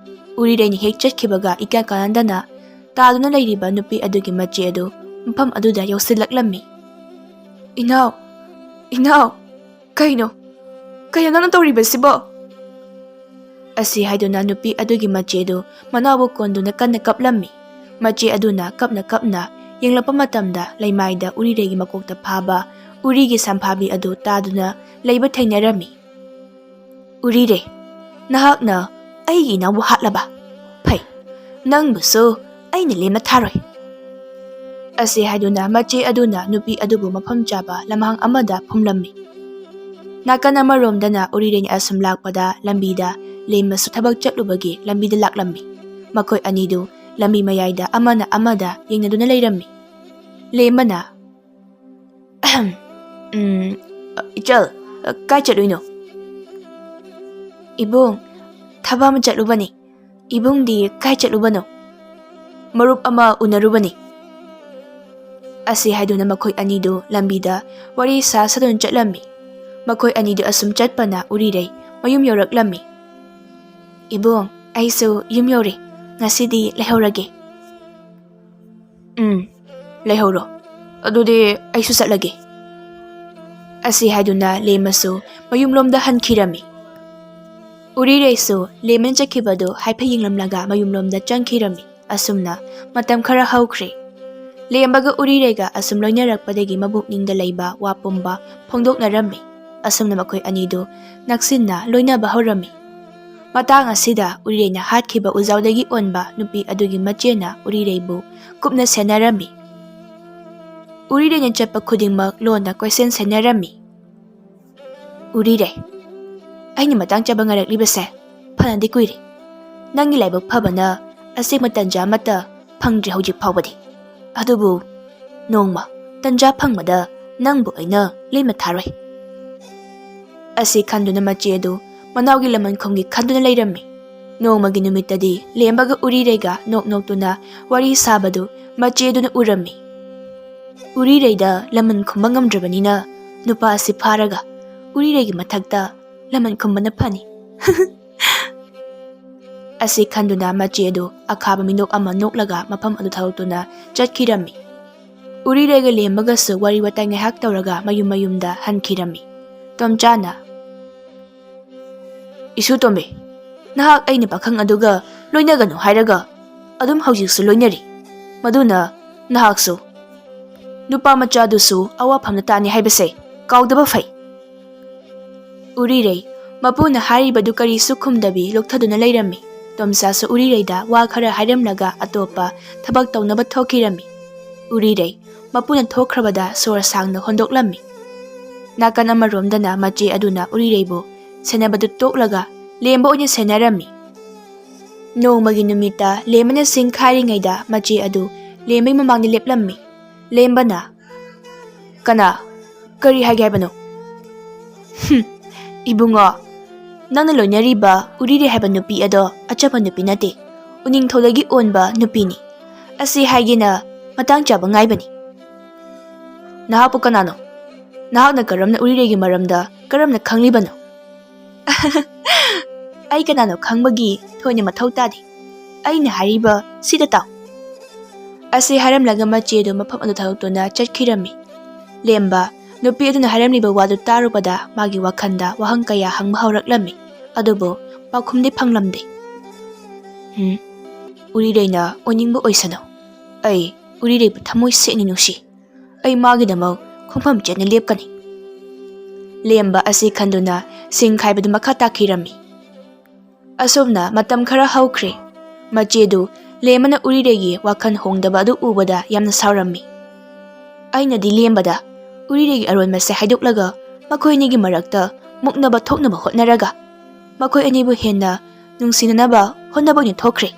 ꯎꯔꯤꯔꯩꯅ ꯍꯦꯛ ꯆꯠꯈꯤꯕꯒ ꯏꯀꯥꯟ ꯀꯥꯟꯅꯗꯅ ꯇꯥꯗꯨꯅ ꯂꯩꯔꯤꯕ ꯅꯨꯄꯤ ꯑꯗꯨꯒꯤ ꯃꯆꯦ ꯑꯗꯨ ꯃꯐꯝ ꯑꯗꯨꯗ ꯌꯧꯁꯤꯜꯂꯛꯂꯝꯃꯤ꯫ "ꯏꯅꯥꯎ, ꯏꯅꯥꯎ, ꯀꯩꯅꯣ, ꯀꯩꯅꯣ ꯅꯪꯅ ꯇꯧꯔꯤꯕꯁꯤꯕꯣ?" ꯑꯁꯤ ꯍꯥꯏꯗꯨꯅ ꯅꯨꯄꯤ ꯑꯗꯨꯒꯤ ꯃꯆꯦꯗꯨ ꯃꯅꯥꯎꯕꯨ ꯀꯣꯟꯗꯨꯅ ꯀꯟꯅ ꯀꯞꯂꯝꯃꯤ꯫ ꯃꯆꯦ ꯑꯗꯨꯅ ꯀꯞꯅ ꯀꯞꯅ ꯌꯦꯡꯂꯛꯄ ꯃꯇꯝꯗ ꯂꯩꯃꯥꯏꯗ ꯎꯔꯤꯔꯩꯒꯤ ꯃꯀꯣꯛꯇ ꯐꯥꯕ ꯎꯔꯤꯒꯤ ꯁꯝꯐꯥꯕꯤ ꯑꯗꯨ ꯇꯥꯗꯨꯅ ꯂꯩꯕ ꯊꯦꯡꯅꯔꯝꯃꯤ꯫ "ꯎꯔꯤꯔꯦ, ꯅꯍꯥꯛꯅ ꯑꯩꯒꯤ ꯏꯅꯥꯎꯕꯨ ꯍꯥꯠꯂꯕ? ꯐꯩ, ꯅꯪꯕꯨꯁꯨ ꯑꯩꯅ ꯂꯦꯝꯅ ꯊꯥꯔꯣꯏ" ꯑꯁꯤ ꯍꯥꯏꯗꯨꯅ ꯃꯆꯦ ꯑꯗꯨꯅ ꯅꯨꯄꯤ ꯑꯗꯨꯕꯨ ꯃꯐꯝ ꯆꯥꯕ ꯂꯝꯍꯥꯡ ꯑꯃꯗ ꯐꯨꯝꯂꯝꯃꯤ꯫ ꯅꯥꯀꯟ ꯑꯃꯔꯣꯝꯗꯅ ꯎꯔꯤꯔꯩꯅ ꯑꯁꯨꯝ ꯂꯥꯛꯄꯗ ꯂꯝꯕꯤꯗ ꯂꯦꯝꯃꯁꯨ ꯊꯕꯛ ꯆꯠꯂꯨꯕꯒꯤ ꯂꯝꯕꯤꯗ ꯂꯥꯛꯂꯝꯃꯤ꯫ ꯃꯈꯣꯏ ꯑꯅꯤꯗꯨ ꯂꯝꯕꯤ ꯃꯌꯥꯏꯗ ꯑꯃꯅ ꯑꯃꯗ ꯌꯦꯡꯅꯗꯨꯅ ꯂꯩꯔꯝꯃꯤ꯫ ꯂꯦꯝꯃꯅ, "ꯎꯝ, ꯏꯆꯜ, ꯀꯥꯏ ꯆꯠꯂꯨꯏꯅꯣ?" "ꯏꯕꯨꯡ, ꯊꯕꯛ ꯑꯃ ꯆꯠꯂꯨꯕꯅꯤ꯫" "ꯏꯕꯨꯡꯗꯤ ꯀꯥꯏ ꯆꯠꯂꯨꯕꯅꯣ?" "ꯃꯔꯨꯞ ꯑꯃ ꯎꯅꯔꯨꯕꯅꯤ" ꯑꯁꯤ ꯍꯥꯏꯗꯨꯅ ꯃꯈꯣꯏ ꯑꯅꯤꯗꯨ ꯂꯝꯕꯤꯗ ꯋꯥꯔꯤ ꯁꯥ ꯁꯥꯗꯨꯅ ꯆꯠꯂꯝꯃꯤ꯫ ꯃꯈꯣꯏ ꯑꯅꯤꯗꯨ ꯑꯁꯨꯝ ꯆꯠꯄꯅ ꯎꯔꯤꯔꯩ ꯃꯌꯨꯝ ꯌꯧꯔꯛꯂꯝꯃꯤ꯫ "ꯏꯕꯨꯡ, ꯑꯩꯁꯨ ꯌꯨꯝ ꯌꯧꯔꯦ꯫ ꯉꯁꯤꯗꯤ ꯂꯩꯍꯧꯔꯒꯦ꯫" "ꯎꯝ, ꯂꯩꯍꯧꯔꯣ꯫ ꯑꯗꯨꯗꯤ ꯑꯩꯁꯨ ꯆꯠꯂꯒꯦ" ꯑꯁꯤ ꯍꯥꯏꯗꯨꯅ ꯂꯦꯝꯃꯁꯨ ꯃꯌꯨꯝꯂꯣꯝꯗ ꯍꯟꯈꯤꯔꯝꯃꯤ꯫ ꯎꯔꯤꯔꯩꯁꯨ ꯂꯦꯝꯃꯅ ꯆꯠꯈꯤꯕꯗꯨ ꯍꯥꯏꯐꯦꯠ ꯌꯦꯡꯂꯝꯂꯒ ꯃꯌꯨꯝꯂꯣꯝꯗ ꯆꯪꯈꯤꯔꯝꯃꯤ꯫ ꯑꯁꯨꯝꯅ ꯃꯇꯝ ꯈꯔ ꯍꯧꯈ꯭ꯔꯦ꯫ ꯂꯦꯝꯕꯒ ꯎꯔꯤꯔꯩꯒ ꯑꯁꯨꯝ ꯂꯣꯏꯅꯔꯛꯄꯗꯒꯤ ꯃꯕꯨꯛꯅꯤꯡꯗ ꯂꯩꯕ ꯋꯥ ꯄꯨꯝꯕ ꯐꯣꯡꯗꯣꯛꯅꯔꯝꯃꯤ꯫ ꯑꯁꯨꯝꯅ ꯃꯈꯣꯏ ꯑꯅꯤꯗꯨ ꯅꯛꯁꯤꯟꯅ ꯂꯣꯏꯅꯕ ꯍꯧꯔꯝꯃꯤ꯫ ꯃꯇꯥꯡ ꯑꯁꯤꯗ ꯎꯔꯤꯔꯩꯅ ꯍꯥꯠꯈꯤꯕ ꯎꯖꯥꯎꯗꯒꯤ ꯑꯣꯟꯕ ꯅꯨꯄꯤ ꯑꯗꯨꯒꯤ ꯃꯆꯦꯅ ꯎꯔꯤꯔꯩꯕꯨ ꯀꯨꯞꯅ ꯁꯦꯟꯅꯔꯝꯃꯤ꯫ ꯎꯔꯤꯔꯩꯅ ꯆꯠꯄ ꯈꯨꯗꯤꯡꯃꯛ ꯂꯣꯟꯅ ꯀꯣꯏꯁꯦꯟ ꯁꯦꯟꯅꯔꯝꯃꯤ꯫ "ꯎꯔꯤꯔꯩ, ꯑꯩꯅ ꯃꯇꯥꯡ ꯆꯥꯕ ꯉꯥꯏꯔꯛꯂꯤꯕꯁꯦ ꯐꯅꯗꯤ ꯀꯨꯏꯔꯦ꯫ ꯅꯪꯒꯤ ꯂꯥꯏꯕꯛ ꯐꯕꯅ ꯑꯁꯦꯡꯕ ꯇꯟꯖꯥ ꯑꯃꯠꯇ ꯐꯪꯗ꯭ꯔꯤ ꯍꯧꯖꯤꯛ ꯐꯥꯎꯕꯗꯤ꯫ ꯑꯗꯨꯕꯨ ꯅꯣꯡꯃ ꯇꯟꯖꯥ ꯐꯪꯕꯗ ꯅꯪꯕꯨ ꯑꯩꯅ ꯂꯦꯝꯅ ꯊꯥꯔꯣꯏ" ꯑꯁꯤ ꯈꯟꯗꯨꯅ ꯃꯆꯦ ꯑꯗꯨ ꯃꯅꯥꯎꯒꯤ ꯂꯃꯟ ꯈꯨꯝꯒꯦ ꯈꯟꯗꯨꯅ ꯂꯩꯔꯝꯃꯤ꯫ ꯅꯣꯡꯃꯒꯤ ꯅꯨꯃꯤꯠꯇꯗꯤ ꯂꯦꯝꯕꯒ ꯎꯔꯤꯔꯩꯒ ꯅꯣꯛ ꯅꯣꯛꯇꯨꯅ ꯋꯥꯔꯤ ꯁꯥꯕꯗꯨ ꯃꯆꯦ ꯑꯗꯨꯅ ꯎꯔꯝꯃꯤ꯫ ꯎꯔꯤꯔꯩꯗ ꯂꯃꯟ ꯈꯨꯝꯕ ꯉꯝꯗ꯭ꯔꯕꯅꯤꯅ ꯅꯨꯄꯥ ꯑꯁꯤ ꯐꯥꯔꯒ ꯎꯔꯤꯔꯩꯒꯤ ꯃꯊꯛꯇ ꯂꯃꯟ ꯈꯨꯝꯕꯅ ꯐꯅꯤ ꯑꯁꯤ ꯈꯟꯗꯨꯅ ꯃꯆꯦ ꯑꯗꯨ ꯑꯈꯥꯕ ꯃꯤꯅꯣꯛ ꯑꯃ ꯅꯣꯛꯂꯒ ꯃꯐꯝ ꯑꯗꯨ ꯊꯥꯗꯣꯛꯇꯨꯅ ꯆꯠꯈꯤꯔꯝꯃꯤ꯫ ꯎꯔꯤꯔꯩꯒ ꯂꯦꯝꯕꯒꯁꯨ ꯋꯥꯔꯤ ꯋꯥꯇꯥꯏ ꯉꯥꯏꯍꯥꯛ ꯇꯧꯔꯒ ꯃꯌꯨꯝ ꯃꯌꯨꯝꯗ ꯍꯟꯈꯤꯔꯝꯃꯤ꯫ ꯇꯣꯝꯆꯥꯅ, "ꯏꯁꯨ ꯇꯣꯝꯕꯤ, ꯅꯍꯥꯛ ꯑꯩꯅ ꯄꯥꯈꯪ ꯑꯗꯨꯒ ꯂꯣꯏꯅꯒꯅꯨ ꯍꯥꯏꯔꯒ ꯑꯗꯨꯝ ꯍꯧꯖꯤꯛꯁꯨ ꯂꯣꯏꯅꯔꯤ꯫ ꯃꯗꯨꯅ ꯅꯍꯥꯛꯁꯨ" ꯅꯨꯄꯥ ꯃꯆꯥꯗꯨꯁꯨ ꯑꯋꯥꯐꯝꯗ ꯇꯥꯅꯤ ꯍꯥꯏꯕꯁꯦ ꯀꯥꯎꯗꯕ ꯐꯩ꯫ ꯎꯔꯤꯔꯩ ꯃꯄꯨꯅ ꯍꯥꯏꯔꯤꯕꯗꯨ ꯀꯔꯤꯁꯨ ꯈꯨꯝꯗꯕꯤ ꯂꯣꯛꯊꯗꯨꯅ ꯂꯩꯔꯝꯃꯤ꯫ ꯇꯣꯝꯆꯥꯁꯨ ꯎꯔꯤꯔꯩꯗ ꯋꯥ ꯈꯔ ꯍꯥꯏꯔꯝꯂꯒ ꯑꯇꯣꯞꯄ ꯊꯕꯛ ꯇꯧꯅꯕ ꯊꯣꯛꯈꯤꯔꯝꯃꯤ꯫ ꯎꯔꯤꯔꯩ ꯃꯄꯨꯅ ꯊꯣꯛꯈ꯭ꯔꯕꯗ ꯁꯣꯔ ꯁꯥꯡꯅ ꯍꯣꯟꯗꯣꯛꯂꯝꯃꯤ꯫ ꯅꯥꯀꯟ ꯑꯃꯔꯣꯝꯗꯅ ꯃꯆꯦ ꯑꯗꯨꯅ ꯎꯔꯤꯔꯩꯕꯨ ꯁꯦꯟꯅꯕꯗꯨ ꯇꯣꯛꯂꯒ ꯂꯦꯝꯕ ꯑꯣꯏꯅ ꯁꯦꯟꯅꯔꯝꯃꯤ꯫ ꯅꯣꯡꯃꯒꯤ ꯅꯨꯃꯤꯠꯇ ꯂꯦꯝꯕꯅ ꯁꯤꯡ ꯈꯥꯏꯔꯤꯉꯩꯗ ꯃꯆꯦ ꯑꯗꯨ ꯂꯦꯝꯕꯒꯤ ꯃꯃꯥꯡꯗ ꯂꯦꯞꯂꯝꯃꯤ꯫ ꯂꯦꯝꯕꯅ, "ꯀꯅꯥ? ꯀꯔꯤ ꯍꯥꯏꯒꯦ ꯍꯥꯏꯕꯅꯣ?" "ꯍꯨꯝ, ꯏꯕꯨꯡꯉꯣ, ꯅꯪꯅ ꯂꯣꯏꯅꯔꯤꯕ ꯎꯔꯤꯔꯩ ꯍꯥꯏꯕ ꯅꯨꯄꯤ ꯑꯗꯣ ꯑꯆꯝꯕ ꯅꯨꯄꯤ ꯅꯠꯇꯦ, ꯎꯅꯤꯡꯊꯧꯗꯒꯤ ꯑꯣꯟꯕ ꯅꯨꯄꯤꯅꯤ꯫ ꯑꯁꯤ ꯍꯥꯏꯒꯦꯅ ꯃꯇꯥꯡ ꯆꯥꯕ ꯉꯥꯏꯕꯅꯤ꯫ ꯅꯍꯥꯛꯄꯨ ꯀꯅꯥꯅꯣ? ꯅꯍꯥꯛꯅ ꯀꯔꯝꯅ ꯎꯔꯤꯔꯩꯒꯤ ꯃꯔꯝꯗ ꯀꯔꯝꯅ ꯈꯪꯂꯤꯕꯅꯣ?" "ꯑꯩ ꯀꯅꯥꯅꯣ ꯈꯪꯕꯒꯤ ꯊꯣꯏꯅ ꯃꯊꯧ ꯇꯥꯗꯦ꯫ ꯑꯩꯅ ꯍꯥꯏꯔꯤꯕ ꯁꯤꯗ ꯇꯥꯎ꯫" ꯑꯁꯤ ꯍꯥꯏꯔꯝꯂꯒ ꯃꯆꯦꯗꯨ ꯃꯐꯝ ꯑꯗꯨ ꯊꯥꯗꯣꯛꯇꯨꯅ ꯆꯠꯈꯤꯔꯝꯃꯤ꯫ ꯂꯦꯝꯕ ꯅꯨꯄꯤ ꯑꯗꯨꯅ ꯍꯥꯏꯔꯝꯂꯤꯕ ꯋꯥꯗꯨ ꯇꯥꯔꯨꯕꯗ ꯃꯥꯒꯤ ꯋꯥꯈꯜꯗ ꯋꯥꯍꯪ ꯀꯌꯥ ꯍꯪꯕ ꯍꯧꯔꯛꯂꯝꯃꯤ, ꯑꯗꯨꯕꯨ ꯄꯥꯎꯈꯨꯝꯗꯤ ꯐꯪꯂꯝꯗꯦ꯫ "ꯎꯝ, ꯎꯔꯤꯔꯩꯅ ꯑꯣꯏꯅꯤꯡꯕ ꯑꯣꯏꯁꯅꯨ꯫ ꯑꯩ ꯎꯔꯤꯔꯩꯕꯨ ꯊꯃꯣꯏ ꯁꯦꯡꯅ ꯅꯨꯡꯁꯤ꯫ ꯑꯩ ꯃꯥꯒꯤꯗꯃꯛ ꯈꯣꯡꯐꯝ ꯆꯦꯠꯅ ꯂꯦꯞꯀꯅꯤ꯫" ꯂꯦꯝꯕ ꯑꯁꯤ ꯈꯟꯗꯨꯅ ꯁꯤꯡ ꯈꯥꯏꯕꯗꯨ ꯃꯈꯥ ꯇꯥꯈꯤꯔꯝꯃꯤ꯫ ꯑꯁꯨꯝꯅ ꯃꯇꯝ ꯈꯔ ꯍꯧꯈ꯭ꯔꯦ꯫ ꯃꯆꯦꯗꯨ ꯂꯦꯝꯕꯅ ꯎꯔꯤꯔꯩꯒꯤ ꯋꯥꯈꯜ ꯍꯣꯡꯗꯕ ꯑꯗꯨ ꯎꯕꯗ ꯌꯥꯝꯅ ꯁꯥꯎꯔꯝꯃꯤ꯫ "ꯑꯩꯅꯗꯤ ꯂꯦꯝꯕꯗ ꯎꯔꯤꯔꯩꯒꯤ ꯑꯔꯣꯟꯕꯁꯦ ꯍꯥꯏꯗꯣꯛꯂꯒ ꯃꯈꯣꯏ ꯑꯅꯤꯒꯤ ꯃꯔꯛꯇ ꯃꯨꯛꯅꯕ ꯊꯣꯛꯅꯕ ꯍꯣꯠꯅꯔꯒ ꯃꯈꯣꯏ ꯑꯅꯤꯕꯨ ꯍꯦꯟꯅ ꯅꯨꯡꯁꯤꯅꯅꯕ ꯍꯣꯠꯅꯕ ꯑꯣꯏꯅ ꯊꯣꯛꯈ꯭ꯔꯦ꯫"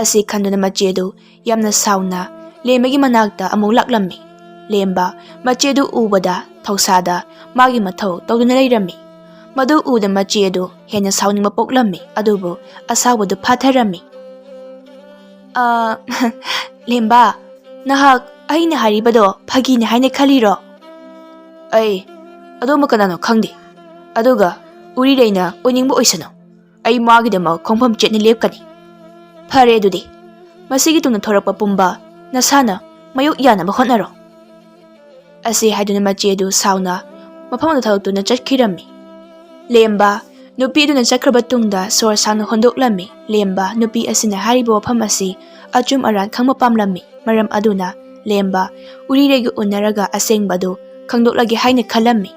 ꯑꯁꯤ ꯈꯟꯗꯨꯅ ꯃꯆꯦꯗꯨ ꯌꯥꯝꯅ ꯁꯥꯎꯅ ꯂꯦꯝꯕꯒꯤ ꯃꯅꯥꯛꯇ ꯑꯃꯨꯛ ꯂꯥꯛꯂꯝꯃꯤ꯫ ꯂꯦꯝꯕ ꯃꯆꯦꯗꯨ ꯎꯕꯗ ꯊꯧꯁꯥꯗ ꯃꯥꯒꯤ ꯃꯊꯧ ꯇꯧꯗꯨꯅ ꯂꯩꯔꯝꯃꯤ꯫ ꯃꯗꯨ ꯎꯕꯗ ꯃꯆꯦꯗꯨ ꯍꯦꯟꯅ ꯁꯥꯎꯅꯤꯡꯕ ꯄꯣꯛꯂꯝꯃꯤ, ꯑꯗꯨꯕꯨ ꯑꯁꯥꯎꯕꯗꯨ ꯐꯥꯊꯔꯝꯃꯤ꯫ "ꯑ, ꯂꯦꯝꯕ, ꯅꯍꯥꯛ ꯑꯩꯅ ꯍꯥꯏꯔꯤꯕꯗꯣ ꯐꯥꯒꯤꯅꯤ ꯍꯥꯏꯅ ꯈꯜꯂꯤꯔꯣ?" "ꯑꯩ ꯑꯗꯨꯝꯕ ꯀꯅꯥꯅꯣ ꯈꯪꯗꯦ꯫ ꯑꯗꯨꯒ ꯎꯔꯤꯔꯩꯅ ꯑꯣꯏꯅꯤꯡꯕ ꯑꯣꯏꯁꯅꯨ꯫ ꯑꯩ ꯃꯥꯒꯤꯗꯃꯛ ꯈꯣꯡꯐꯝ ꯆꯦꯠꯅ ꯂꯦꯞꯀꯅꯤ꯫" "ꯐꯔꯦ ꯑꯗꯨꯗꯤ, ꯃꯁꯤꯒꯤ ꯇꯨꯡꯗ ꯊꯣꯔꯛꯄ ꯄꯨꯝꯕ ꯅꯁꯥꯅ ꯃꯥꯌꯣꯛ ꯌꯥꯅꯕ ꯍꯣꯠꯅꯔꯣ꯫" ꯑꯁꯤ ꯍꯥꯏꯗꯨꯅ ꯃꯆꯦꯗꯨ ꯁꯥꯎꯅ ꯃꯐꯝ ꯑꯗꯨ ꯊꯥꯗꯣꯛꯇꯨꯅ ꯆꯠꯈꯤꯔꯝꯃꯤ꯫ ꯂꯦꯝꯕ ꯅꯨꯄꯤ ꯑꯗꯨꯅ ꯆꯠꯈ꯭ꯔꯕ ꯇꯨꯡꯗ ꯁꯣꯔ ꯁꯥꯡꯅ ꯍꯣꯟꯗꯣꯛꯂꯝꯃꯤ꯫ ꯂꯦꯝꯕ ꯅꯨꯄꯤ ꯑꯁꯤꯅ ꯍꯥꯏꯔꯤꯕ ꯋꯥꯐꯝ ꯑꯁꯤ ꯑꯆꯨꯝ ꯑꯔꯥꯟ ꯈꯪꯕ ꯄꯥꯝꯂꯝꯃꯤ꯫ ꯃꯔꯝ ꯑꯗꯨꯅ ꯂꯦꯝꯕ ꯎꯔꯤꯔꯩꯒ ꯎꯅꯔꯒ ꯑꯁꯦꯡꯕꯗꯨ ꯈꯪꯗꯣꯛꯂꯒꯦ ꯍꯥꯏꯅ ꯈꯜꯂꯝꯃꯤ꯫